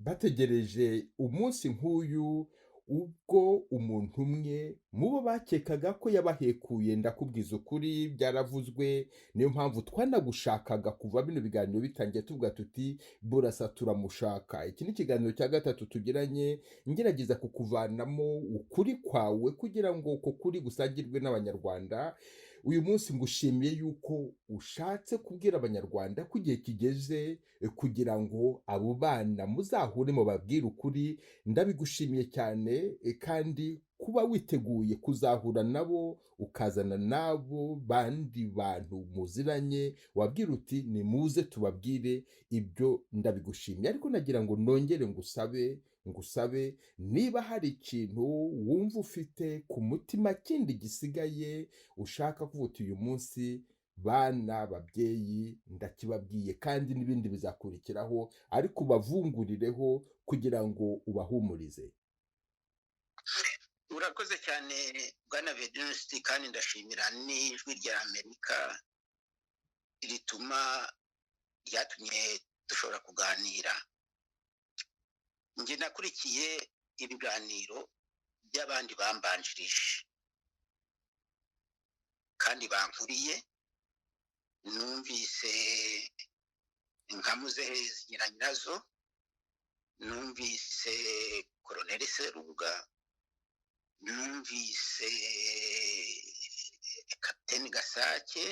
bategereje umunsi nk'uyu, ubwo umuntu umwe mu bo bakekaga ko yabahekuye, ndakubwiza ukuri byaravuzwe, niyo mpamvu twanagushakaga kuva bino biganiro bitangiye, tuvuga tuti Burasa turamushaka. Iki ni ikiganiro cya gatatu tugiranye, ngerageza kukuvanamo ukuri kwawe kugira ngo uko kuri gusangirwe n'Abanyarwanda. Uyu munsi ngushimiye yuko ushatse kubwira Abanyarwanda ko igihe kigeze kugira ngo abo bana muzahure mubabwire ukuri. Ndabigushimiye cyane, kandi kuba witeguye kuzahura nabo, ukazana n'abo bandi bantu muziranye, wabwira uti nimuze tubabwire ibyo, ndabigushimiye. Ariko nagira ngo nongere ngusabe niba hari ikintu wumva ufite ku mutima kindi gisigaye ushaka kuvuga uyu munsi, bana babyeyi ndakibabwiye, kandi n'ibindi bizakurikiraho, ariko ubavungurireho kugira ngo ubahumurize. Urakoze cyane bwana Venuste, kandi ndashimira n'Ijwi rya Amerika rituma ryatumye dushobora kuganira. Njye nakurikiye ibiganiro by'abandi bambanjirije kandi bankuriye, numvise nka Muzehe Zigiranyirazo, numvise Koloneli Serubuga, numvise Kapiteni Gasake,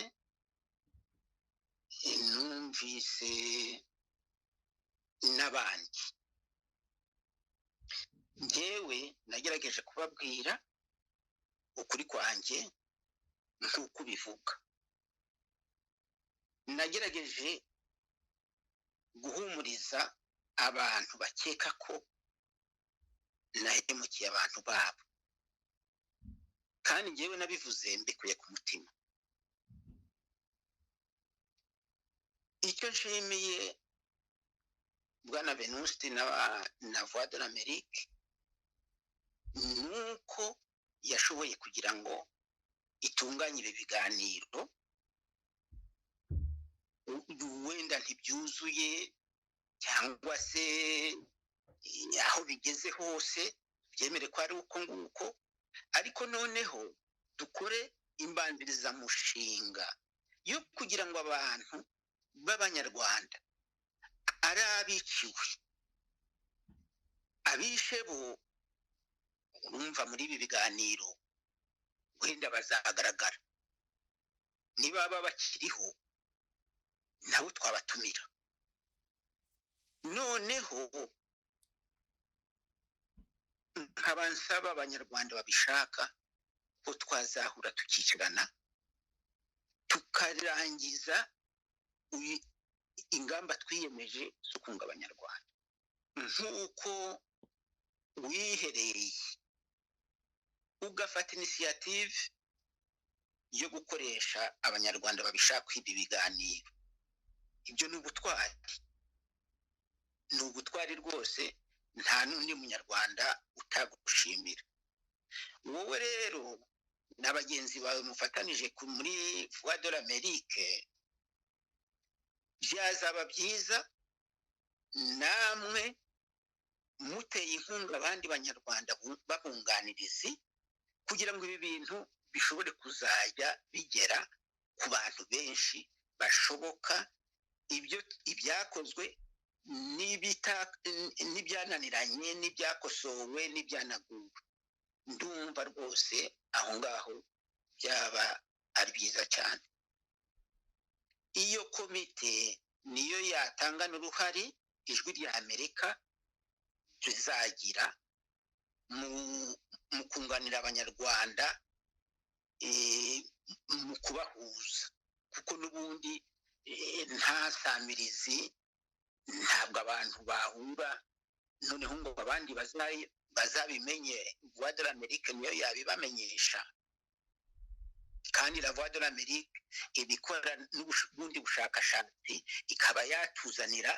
numvise n'abandi. Njyewe nagerageje kubabwira ukuri kwanjye nk'uko ubivuga, nagerageje guhumuriza abantu bakeka ko nahemukiye abantu babo, kandi njyewe nabivuze mbikuye ku mutima. Icyo nshimiye bwana Venuste na Voix de l'Amérique nuko yashoboye kugira ngo itunganye ibi biganiro, wenda ntibyuzuye cyangwa se aho bigeze hose byemere ko ari uko nguko, ariko noneho dukore imbanzirizamushinga yo kugira ngo abantu b'Abanyarwanda ari abiciwe, abishe bo urumva muri ibi biganiro wenda bazagaragara, niba baba bakiriho nabo twabatumira. Noneho nkaba nsaba Abanyarwanda babishaka ko twazahura tukicarana tukarangiza ingamba twiyemeje zo kunga Abanyarwanda. Nk'uko wiherereye ugafata inisiyative yo gukoresha Abanyarwanda babishaka ibi biganiro, ibyo ni ubutwari, ni ubutwari rwose, nta n'undi munyarwanda utagushimira. Wowe rero na bagenzi bawe mufatanije muri Voix de l'Amérique, Byazaba byiza namwe muteye inkunga abandi Banyarwanda babunganirizi, kugira ngo ibi bintu bishobore kuzajya bigera ku bantu benshi bashoboka, ibyo ibyakozwe n'ibyananiranye, n'ibyakosowe, n'ibyanaguwe. Ndumva rwose aho ngaho byaba ari byiza cyane. Iyo komite niyo yatanga n'uruhare Ijwi rya Amerika rizagira mu kunganira Abanyarwanda, mu kubahuza, kuko n'ubundi nta samirizi ntabwo abantu bahura. Noneho ngo abandi bazabimenye, Voix de l'Amérique niyo yabibamenyesha. Kandi la Voix de l'Amérique ibikora n'ubundi bushakashatsi, ikaba yatuzanira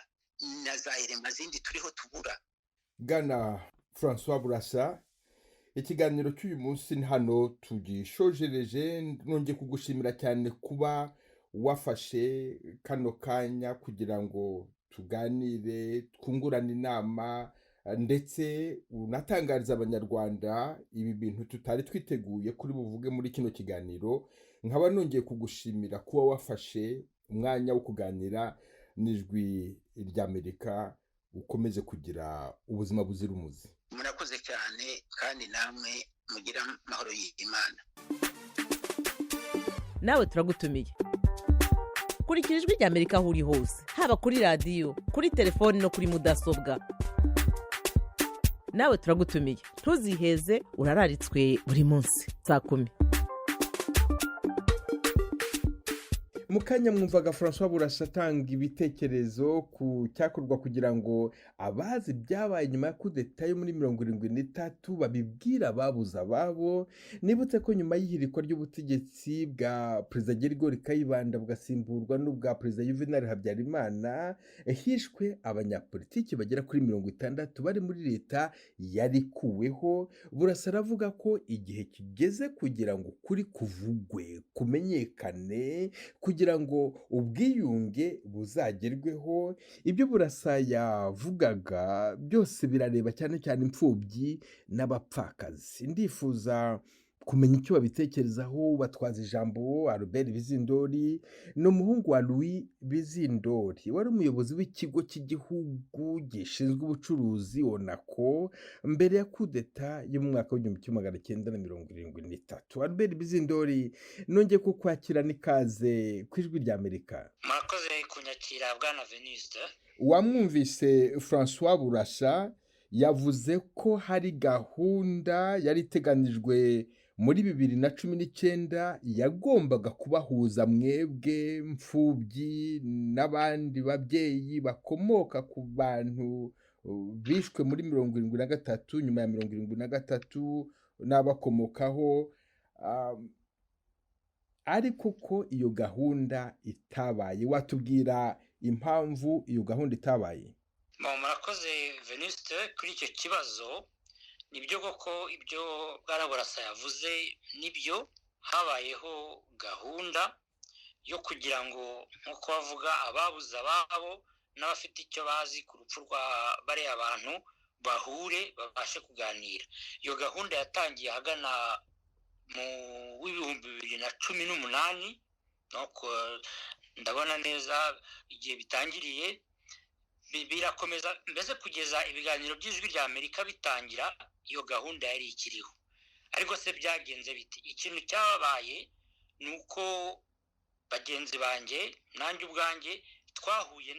na za irema zindi turiho tubura. Bwana Francois Burasa, ikiganiro cy'uyu munsi ni hano tugishojereje. Nongeye kugushimira cyane kuba wafashe kano kanya kugira ngo tuganire, twungurane inama, ndetse unatangariza Abanyarwanda ibi bintu tutari twiteguye kuri buvuge muri kino kiganiro. Nkaba nongeye kugushimira kuba wafashe umwanya wo kuganira n'Ijwi ry'Amerika. Ukomeze kugira ubuzima buzira umuze. Murakoze cyane, kandi namwe mugira amahoro y'Imana. Nawe turagutumiye. Kurikira Ijwi rya Amerika aho uri hose, haba kuri radiyo, kuri telefoni no kuri mudasobwa. Nawe turagutumiye, ntuziheze, urararitswe buri munsi saa 10. Mu kanya mwumvaga Francois Burasa atanga ibitekerezo ku cyakorwa kugira ngo abazi ibyabaye nyuma ya kudeta yo muri 73 babibwira ababuze ababo. Nibutse ko nyuma y'ihirikwa ry'ubutegetsi bwa Perezida Gerigori Kayibanda, bugasimburwa n'ubwa Perezida Juvenal Habyarimana, hishwe abanyapolitiki bagera kuri 60 bari muri leta yarikuweho. Burasa aravuga ko igihe kigeze kugira ngo ukuri kuvugwe, kumenyekane, kugira ngo ubwiyunge buzagerweho. Ibyo Burasa yavugaga byose birareba cyane cyane imfubyi n'abapfakazi. Ndifuza kumenya icyo babitekerezaho. Batwaza ijambo Albert Bizindori ni umuhungu wa Louis Bizindori wari umuyobozi w'ikigo cy'igihugu gishinzwe ubucuruzi ONACO mbere ya kudeta yo mu mwaka w'1973. Albert Bizindori, nongeye kukwakira n'ikaze ku Ijwi rya Amerika. Murakoze kunyakira, bwana Venuste. Wamwumvise Francois Burasa, yavuze ko hari gahunda yari iteganijwe muri 2019 yagombaga kubahuza mwebwe mfubyi n'abandi babyeyi bakomoka ku bantu bishwe muri 73, nyuma ya 73 n'abakomokaho, ariko ko iyo gahunda itabaye. Watubwira impamvu iyo gahunda itabaye? Murakoze Venuste kuri icyo kibazo. Nibyo koko, ibyo Bwaraburasa yavuze nibyo. Habayeho gahunda yo kugira ngo, nk'uko bavuga, ababuze ababo n'abafite icyo bazi ku rupfu rwa bariya bantu bahure, babashe kuganira. Iyo gahunda yatangiye ahagana mu w'2018. Ndabona neza igihe bitangiriye, birakomeza mbese kugeza ibiganiro by'Ijwi rya Amerika bitangira, iyo gahunda yari ikiriho. Ariko se byagenze biti? Ikintu cyabaye ni uko bagenzi banjye nanjye ubwanjye twahuye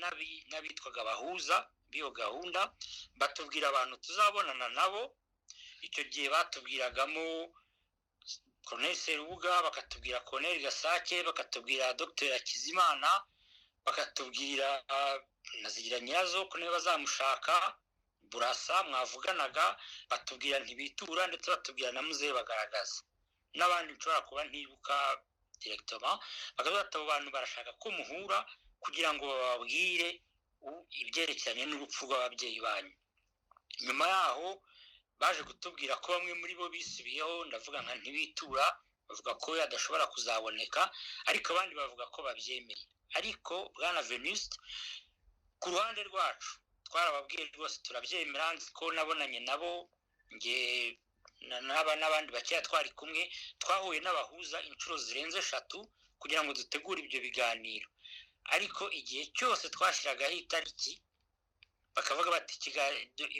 n'abitwaga abahuza b'iyo gahunda, batubwira abantu tuzabonana nabo. Icyo gihe batubwiragamo Colonel Serubuga, bakatubwira Colonel Gasake, bakatubwira Dr Hakizimana, bakatubwira na Zigiranyirazo ko niba bazamushaka, Burasa mwavuganaga, batubwira Ntibitura, ndetse batubwira na Muzehe Bagaragaza n'abandi nshobora kuba ntibuka directement. Bakavuga ati: "Abo bantu barashaka ko muhura kugira ngo bababwire ibyerekeranye n'urupfu rw'ababyeyi banyu." Nyuma yaho baje kutubwira ko bamwe muri bo bisubiyeho, ndavuga nka Ntibitura. Bavuga ko adashobora kuzaboneka, ariko abandi bavuga ko babyemeye. Ariko bwana Venuste, ku ruhande rwacu twarababwiye rwose turabyemera. Nzi ko nabonanye nabo, nge n'abandi bakeya twari kumwe, twahuye n'abahuza inshuro zirenze 3 kugira ngo dutegure ibyo biganiro. Ariko igihe cyose twashyiragaho itariki, bakavuga bati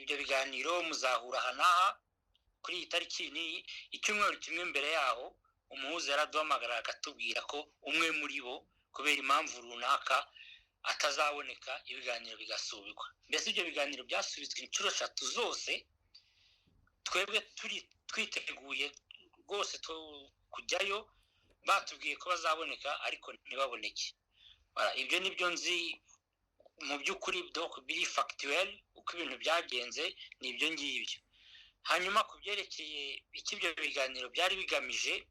ibyo biganiro muzahura aha n'aha kuri iyi tariki n'iyi. Icyumweru kimwe mbere yaho umuhuza yaraduhamagara akatubwira ko umwe muri bo kubera impamvu runaka atazaboneka, ibiganiro bigasubikwa. Mbese ibyo biganiro byasubitswe inshuro 3 zose, twebwe turi twiteguye rwose kujyayo, batubwiye ko bazaboneka ariko ntibaboneke. Ibyo ni byo nzi mu by'ukuri, biri factuel uko ibintu byagenze ni ibyo ngibyo. Hanyuma ku byerekeye icyo ibyo biganiro byari bigamije,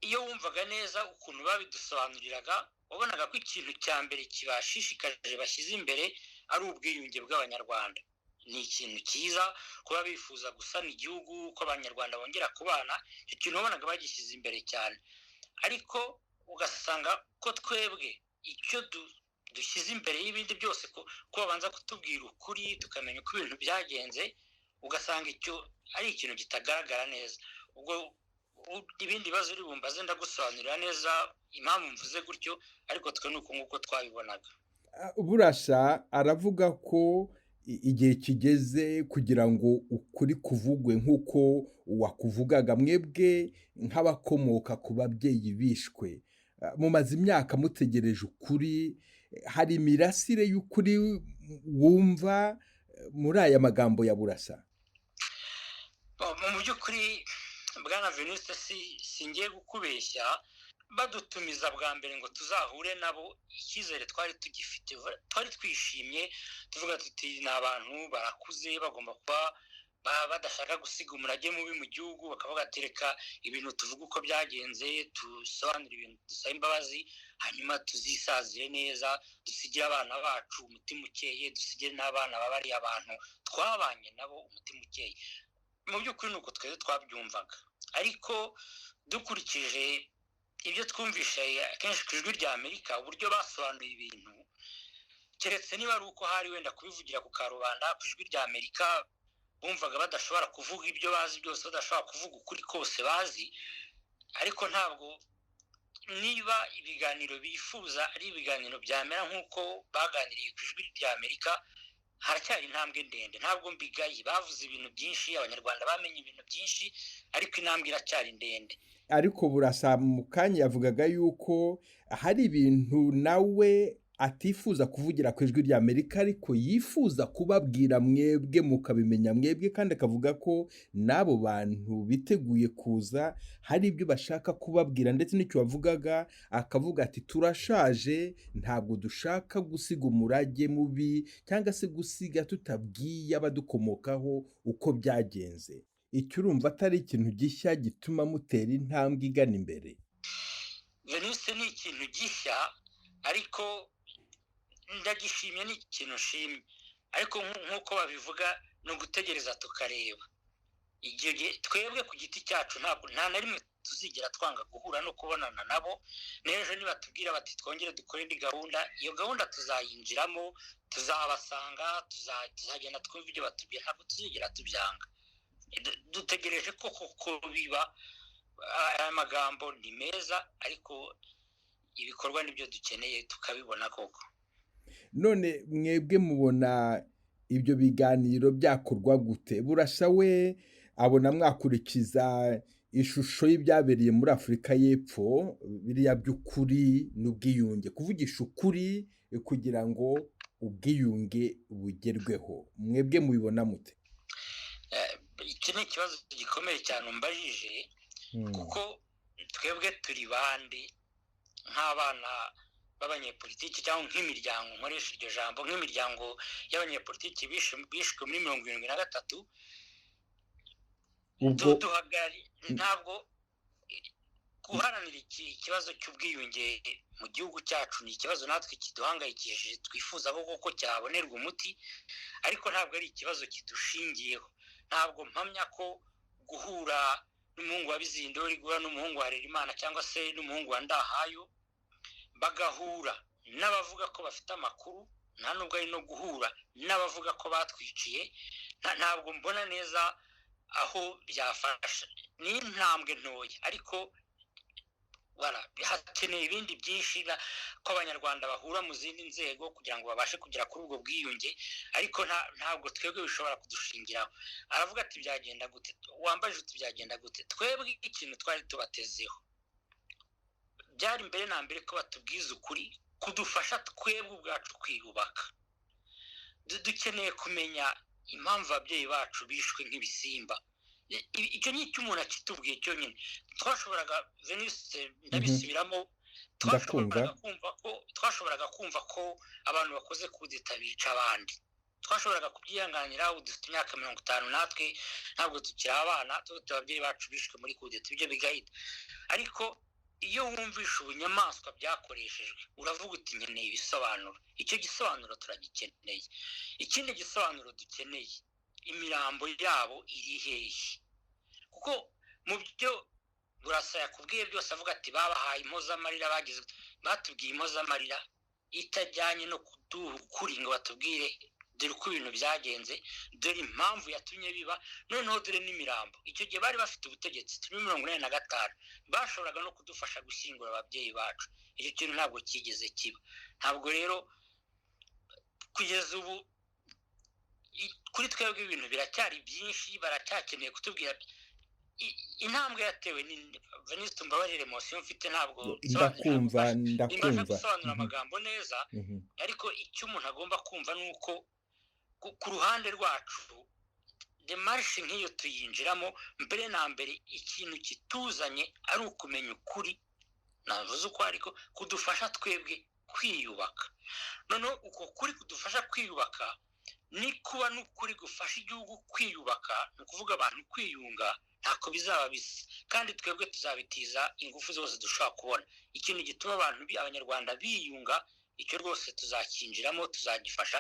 iyo wumvaga neza ukuntu babidusobanuriraga, wabonaga ko ikintu cya mbere kibashishikaje bashyize imbere ari ubwiyunge bw'Abanyarwanda. Ni ikintu cyiza kuba bifuza gusana igihugu, ko Abanyarwanda bongera kubana. Icyo kintu wabonaga bagishyize imbere cyane. Ariko ugasanga ko twebwe icyo dushyize imbere y'ibindi byose, ko babanza kutubwira ukuri tukamenya uko ibintu byagenze, ugasanga icyo ari ikintu kitagaragara neza. Ubwo ibindi bibazo uri bumbaze ndagusobanurira neza impamvu mvuze gutyo, ariko twe ni uko nguko twabibonaga. Burasa aravuga ko igihe kigeze kugira ngo ukuri kuvugwe nk'uko wakuvugaga. Mwebwe nk'abakomoka ku babyeyi bishwe, mumaze imyaka mutegereje ukuri, hari imirasire y'ukuri wumva muri aya magambo ya Burasa? Mu by'ukuri bwana Venuste, singiye kukubeshya, badutumiza bwa mbere ngo tuzahure nabo, icyizere twari tugifite, twari twishimye, tuvuga tuti ni abantu barakuze, bagomba kuba badashaka gusiga umurage mubi mu gihugu, bakavuga ati reka ibintu tuvuge uko byagenze, dusobanure ibintu, dusabe imbabazi, hanyuma tuzisazire neza, dusigire abana bacu umutima ukeye, dusigire n'abana babariye abantu twabanye nabo umutima ukeye. Mu by'ukuri ni uko twese twabyumvaga. Ariko dukurikije ibyo twumvishe akenshi ku Ijwi rya Amerika, uburyo basobanuye ibintu, keretse niba ari uko hari wenda kubivugira ku karubanda ku Ijwi rya Amerika, bumvaga badashobora kuvuga ibyo bazi byose, badashobora kuvuga ukuri kose bazi. Ariko ntabwo niba ibiganiro bifuza ari ibiganiro byamera nk'uko baganiriye ku Ijwi rya Amerika, haracyari intambwe ndende. Ntabwo mbigaye, bavuze ibintu byinshi, Abanyarwanda bamenye ibintu byinshi, ariko intambwe iracyari ndende. Ariko Burasa mu kanya yavugaga yuko hari ibintu nawe atifuza kuvugira ku Ijwi rya Amerika, ariko yifuza kubabwira mwebwe mukabimenya mwebwe, kandi akavuga ko n'abo bantu biteguye kuza hari ibyo bashaka kubabwira, ndetse n'icyo wavugaga akavuga ati turashaje, ntabwo dushaka gusiga umurage mubi cyangwa se gusiga tutabwiye abadukomokaho uko byagenze. Icyo urumva atari ikintu gishya gituma mutera intambwe igana imbere? Venuste, ni ikintu gishya, ariko ndagishimye, ni ikintu nshimye. Ariko nk'uko babivuga, ni ugutegereza tukareba. Igihe twebwe ku giti cyacu ntabwo nta na rimwe tuzigera twanga guhura no kubonana nabo. N'ejo nibatubwira bati twongere dukore indi gahunda, iyo gahunda tuzayinjiramo, tuzabasanga, tuzagenda twumva ibyo batubwira, ntabwo tuzigera tubyanga. Dutegereje ko koko biba. Aya magambo ni meza, ariko ibikorwa nibyo dukeneye tukabibona koko. None mwebwe mubona ibyo biganiro byakorwa gute? Burasa we abona mwakurikiza ishusho y'ibyabereye muri Afurika y'Epfo, biriya by'ukuri n'ubwiyunge, kuvugisha ukuri kugira ngo ubwiyunge bugerweho. Mwebwe mubibona mute? Iki ni ikibazo gikomeye cyane umbajije, kuko twebwe turi bande nk'abana b'abanyepolitiki, cyangwa nk'imiryango, nkoresha iryo jambo, nk'imiryango y'abanyepolitiki bishwe muri 73. Ntabwo guharanira ikibazo cy'ubwiyunge mu gihugu cyacu ni ikibazo natwe kiduhangayikishije, twifuza ko cyabonerwa umuti, ariko ntabwo ari ikibazo kidushingiyeho. Ntabwo mpamya ko guhura N'umuhungu wa Bizindori guhura n'umuhungu wa Harerimana cyangwa se n'umuhungu wa Ndahayo, bagahura n'abavuga ko bafite amakuru, nta nubwo ari no guhura n'abavuga ko batwiciye, ntabwo mbona neza aho byafasha. Ni intambwe ntoya, ariko hakeneye ibindi byinshi, ko Abanyarwanda bahura mu zindi nzego kugira ngo babashe kugera kuri ubwo bwiyunge, ariko ntabwo twebwe bishobora kudushingiraho. Aravuga ati: "Byagenda gute?" Wambaje uti: "Byagenda gute?" Twebwe ikintu twari tubatezeho byari mbere na mbere ko batubwiza ukuri kudufasha twebwe ubwacu kwiyubaka. Dukeneye kumenya impamvu ababyeyi bacu bishwe nk'ibisimba. Icyo ni icyo umuntu akitubwiye cyonyine twashoboraga, Venuste, ndabisubiramo, twashoboraga kumva ko abantu bakoze kudeta bica abandi, twashoboraga kubyihanganira. Ubu dufite imyaka 50 natwe, ntabwo tukiri abana. Dufite ababyeyi bacu bishwe muri kudeta, ibyo bigahita. Ariko iyo wumvishe ubunyamaswa byakoreshejwe, uravuga uti: "Nkeneye ibisobanuro." Icyo gisobanuro turagikeneye. Ikindi gisobanuro dukeneye: imirambo yabo iri hehe? Kuko mu byo Burasa yakubwiye byose, avuga ati: "Babahaye impozamarira," bagize batubwiye impozamarira itajyanye no kuduha ukuri ngo batubwire: "Dore uko ibintu byagenze, dore impamvu yatumye biba, noneho dore n'imirambo." Icyo gihe bari bafite ubutegetsi, turi 85, bashoboraga no kudufasha gushyingura ababyeyi bacu. Icyo kintu ntabwo cyigeze kiba. Ntabwo rero kugeza ubu kuri twebwe ibintu biracyari byinshi, baracyakeneye kutubwira intambwe yatewe. Ni Venuste, mbabarire, émotion mfite ntabwo Ndakumva, ndakumva. gusobanura amagambo neza, ariko icyo umuntu agomba kumva ni uko ku ruhande rwacu démarche nk'iyo tuyinjiramo mbere na mbere ikintu kituzanye ari ukumenya ukuri, navuze uko ariko kudufasha twebwe kwiyubaka. Noneho uko kuri kudufasha kwiyubaka ni kuba n'ukuri gufasha igihugu kwiyubaka, ni ukuvuga abantu kwiyunga, ntako bizaba bisa. Kandi twebwe tuzabitiza ingufu zose dushobora kubona. Ikintu gituma abantu, Abanyarwanda biyunga, icyo rwose tuzakinjiramo, tuzagifasha.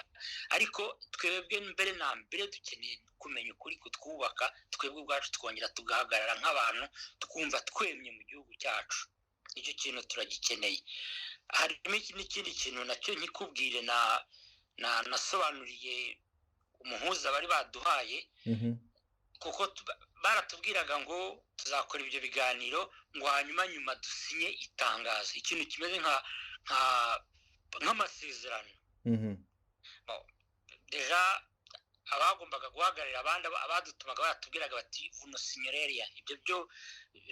Ariko twebwe mbere na mbere dukeneye kumenya ukuri kutwubaka twebwe ubwacu, twongera tugahagarara nk'abantu, twumva twemye mu gihugu cyacu. Icyo kintu turagikeneye. Harimo n'ikindi kintu nacyo nkikubwire na nasobanuriye umuhuza bari baduhaye, kuko baratubwiraga ngo tuzakora ibyo biganiro, ngo hanyuma nyuma dusinye itangazo, ikintu kimeze nka nk'amasezerano. Déjà abagombaga guhagararira abandi, abadutumaga, baratubwiraga bati: "Vous ne signerez rien." Ibyo byo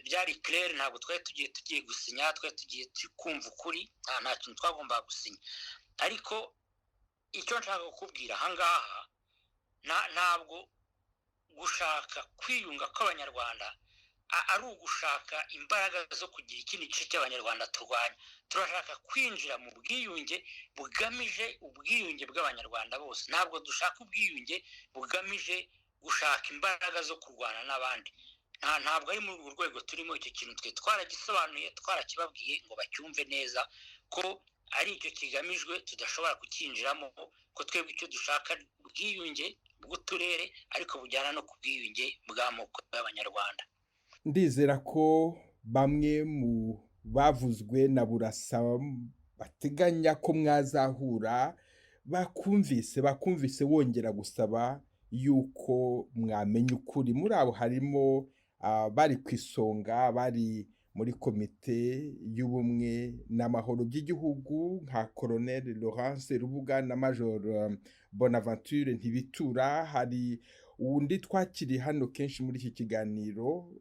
byari clair. Ntabwo twari tugiye gusinya, twari tugiye kumva ukuri, nta kintu twagombaga gusinya. Ariko icyo nshaka kukubwira ahangaha, ntabwo gushaka kwiyunga kw'Abanyarwanda ari ugushaka imbaraga zo kugira ikindi gice cy'Abanyarwanda turwanya. Turashaka kwinjira mu bwiyunge bugamije ubwiyunge bw'Abanyarwanda bose. Ntabwo dushaka ubwiyunge bugamije gushaka imbaraga zo kurwana n'abandi. Ntabwo ari muri urwo rwego turimo. Icyo kintu twe twaragisobanuye, twarakibabwiye ngo bacyumve neza ko ari icyo kigamijwe tudashobora kucyinjiramo, ko twebwe icyo dushaka ubwiyunge bw'uturere, ariko bujyana no ku bwiyunge bw'amoko y'Abanyarwanda. Ndizera ko bamwe mu bavuzwe na Burasa bateganya ko mwazahura bakumvise wongera gusaba yuko mwamenya ukuri. Muri abo harimo bari ku isonga, bari muri Komite y'Ubumwe n'Amahoro by'Igihugu, nka Colonel Laurence Rubuga na Major Bonaventure Ntibitura. Hari undi twakiriye hano kenshi muri iki kiganiro,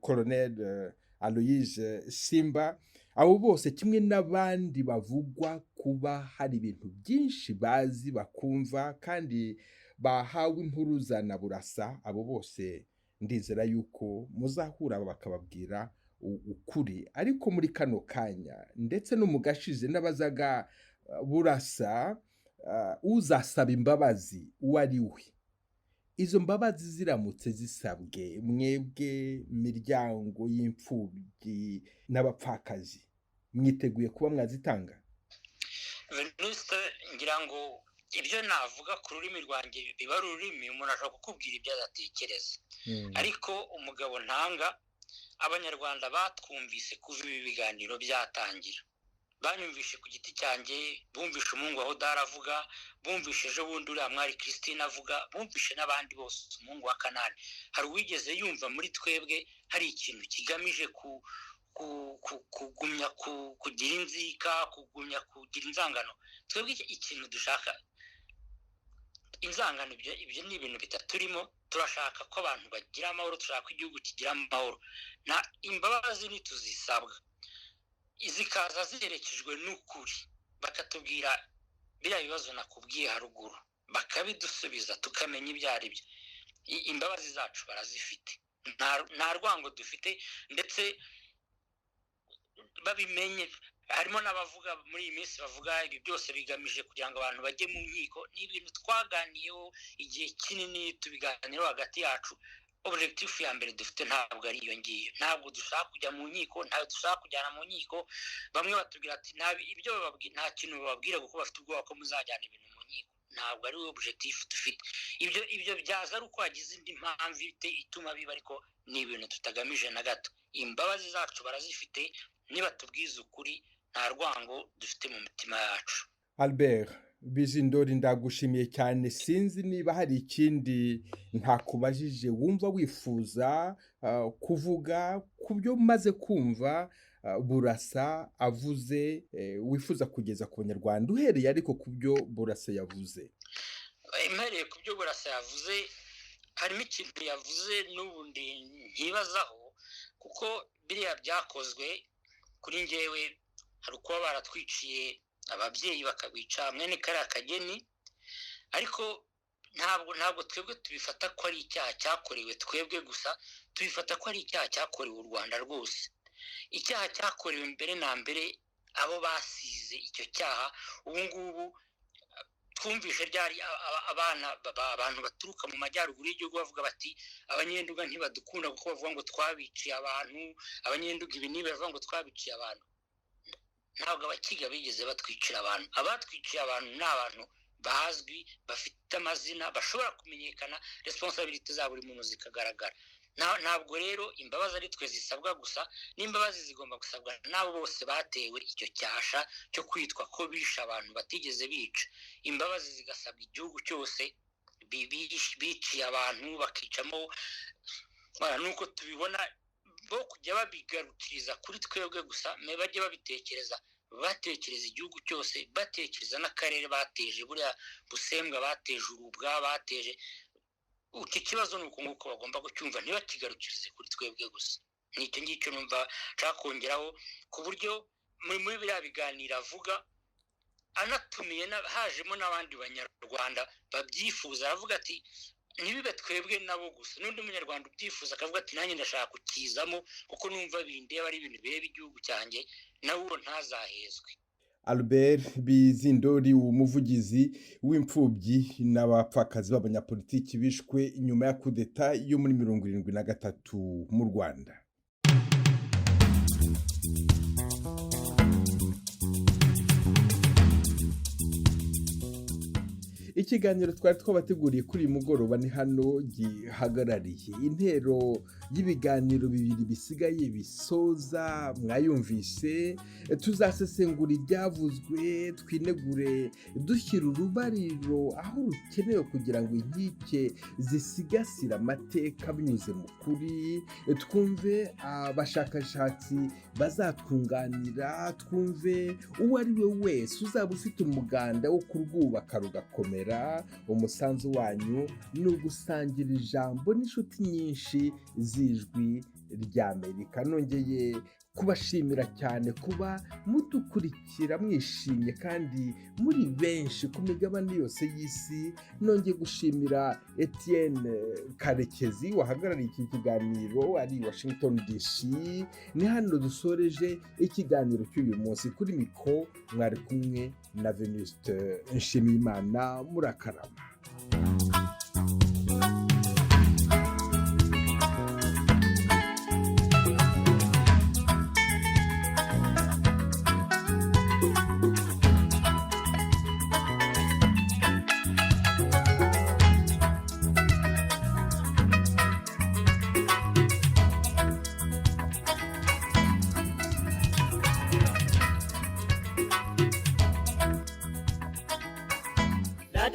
Colonel Aloyse Simba. Abo bose kimwe n'abandi bavugwa kuba hari ibintu byinshi bazi, bakumva kandi bahawe impuruza na Burasa, abo bose ndizera yuko muzahura bakababwira ukuri. Ariko muri kano kanya, ndetse no mu gashize, n'abazaga Burasa, uzasaba imbabazi uwo ari we, izo mbabazi ziramutse zisabwe, mwebwe miryango y'imfubyi n'abapfakazi mwiteguye kuba mwazitanga? Venuste, ngira ngo Ibyo navuga ku rurimi rwanjye biba ari ururimi, umuntu ashobora kukubwira ibyo adatekereza. Ariko umugabo ntanga, Abanyarwanda batwumvise kuva ibi biganiro byatangira, banyumvishe ku giti cyanjye, bumvishe umuhungu wa Hodari avuga, bumvishe ejo bundi uriya mwari Christine avuga, bumvishe n'abandi bose, umuhungu wa Kanani. Hari uwigeze yumva muri twebwe hari ikintu kigamije kugumya kugira inzika, kugumya kugira inzangano? Twebwe ikintu dushaka, inzangano, ibyo ni ibintu bitaturimo. Turashaka ko abantu bagira amahoro, turashaka ko igihugu kigira amahoro. Na imbabazi ntituzisabwa, zikaza ziherekejwe n'ukuri, bakatubwira biriya bibazo nakubwiye haruguru, bakabidusubiza, tukamenya ibyo ari byo. Imbabazi zacu barazifite, nta rwango dufite. Ndetse babimenye, harimo n'abavuga muri iyi minsi, bavuga ibi byose bigamije kugira ngo abantu bajye mu nkiko. Ni ibintu twaganiyeho igihe kinini, tubiganiraho hagati yacu. Objectif ya mbere dufite ntabwo ari iyo ngiyo. Ntabwo dushaka kujya mu nkiko, ntabwo dushaka kujyana mu nkiko. Bamwe batubwira ati ibyo bababwira nta kintu bababwira, kuko bafite ubwoba ko muzajyana ibintu mu nkiko. Ntabwo ari we objectif dufite. Ibyo byaza ari uko hagize indi mpamvu ituma biba, ariko ni ibintu tutagamije na gato. Imbabazi zacu barazifite niba tubwiza ukuri, nta rwango dufite mu mitima yacu. Albert Bizindori, ndagushimiye cyane. Sinzi niba hari ikindi ntakubajije wumva wifuza kuvuga ku byo maze kumva Burasa avuze, wifuza kugeza ku Banyarwanda, uhereye ariko ku byo Burasa yavuze. Mpereye ku byo Burasa yavuze, harimo ikintu yavuze n'ubundi ntibazaho, kuko biriya byakozwe kuri njyewe, hari ukuba baratwiciye ababyeyi, bakabica mwene kariya kageni, ariko ntabwo twebwe tubifata ko ari icyaha cyakorewe twebwe gusa, tubifata ko ari icyaha cyakorewe u Rwanda rwose, icyaha cyakorewe mbere na mbere abo basize icyo cyaha. Ubu ngubu twumvishe ryari abana, abantu baturuka mu majyaruguru y'igihugu bavuga bati Abanyenduga ntibadukunda kuko bavuga ngo twabiciye abantu, Abanyenduga ibi n'ibi, bavuga ngo twabiciye abantu. Ntabwo Abakiga bigeze batwicira abantu. Abatwiciye abantu ni abantu bazwi, bafite amazina, bashobora kumenyekana, responsabilité za buri muntu zikagaragara. Ntabwo rero imbabazi ari twe zisabwa gusa, n'imbabazi zigomba gusabwa n'abo bose batewe icyo cyasha cyo kwitwa ko bishe abantu batigeze bica. Imbabazi zigasabwa igihugu cyose biciye abantu, bakicamo. Nuko tubibona, bo kujya babigarukiriza kuri twebwe gusa, bajye babitekereza, batekereza igihugu cyose, batekereza n'akarere bateje buriya busembwa, bateje urubwa, bateje iki kibazo. Ni uko nguko bagomba kucyumva, ntibakigarukirize kuri twebwe gusa. Ni icyo ngicyo numva nshaka kongeraho, ku buryo muri biriya biganiro avuga anatumiye, hajemo n'abandi Banyarwanda babyifuza, aravuga ati ntibibe twebwe nabo gusa, n'undi Munyarwanda ubyifuza akavuga ati nanjye ndashaka kukizamo kuko numva bindeba, ari ibintu bireba igihugu cyanjye, nawe uwo ntazahezwe. Albert Bizindori, umuvugizi w'imfubyi n'abapfakazi b'abanyapolitiki bishwe nyuma ya kudeta yo muri 73 mu Rwanda. Ikiganiro twari twabateguriye kuri uyu mugoroba ni hano gihagarariye. Intero y'ibiganiro bibiri bisigaye bisoza mwayumvise: tuzasesengura ibyavuzwe, twinegure, dushyira urubariro aho rukenewe kugira ngo inkike zisigasire amateka binyuze mu kuri, twumve abashakashatsi bazatwunganira, twumve uwo ari we wese uzaba ufite umuganda wo kurwubaka rugakomera. Umusanzu wanyu ni ugusangira ijambo n'inshuti nyinshi z'Ijwi ry'Amerika. Nongeye kubashimira cyane kuba mudukurikira mwishimye kandi muri benshi ku migabane yose y'isi. Nongeye gushimira Etienne Karekezi wahagarariye iki kiganiro ari i Washington DC. Ni hano dusoreje ikiganiro cy'uyu munsi. Kuri mikoro mwari kumwe na Venuste Nshimiyimana. Murakarama.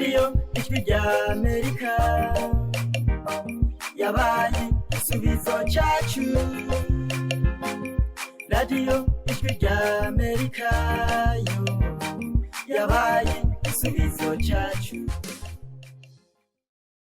Radiyo Ijwi rya Amerika yabaye igisubizo cyacu. Radiyo Ijwi rya Amerika yo yabaye igisubizo cyacu.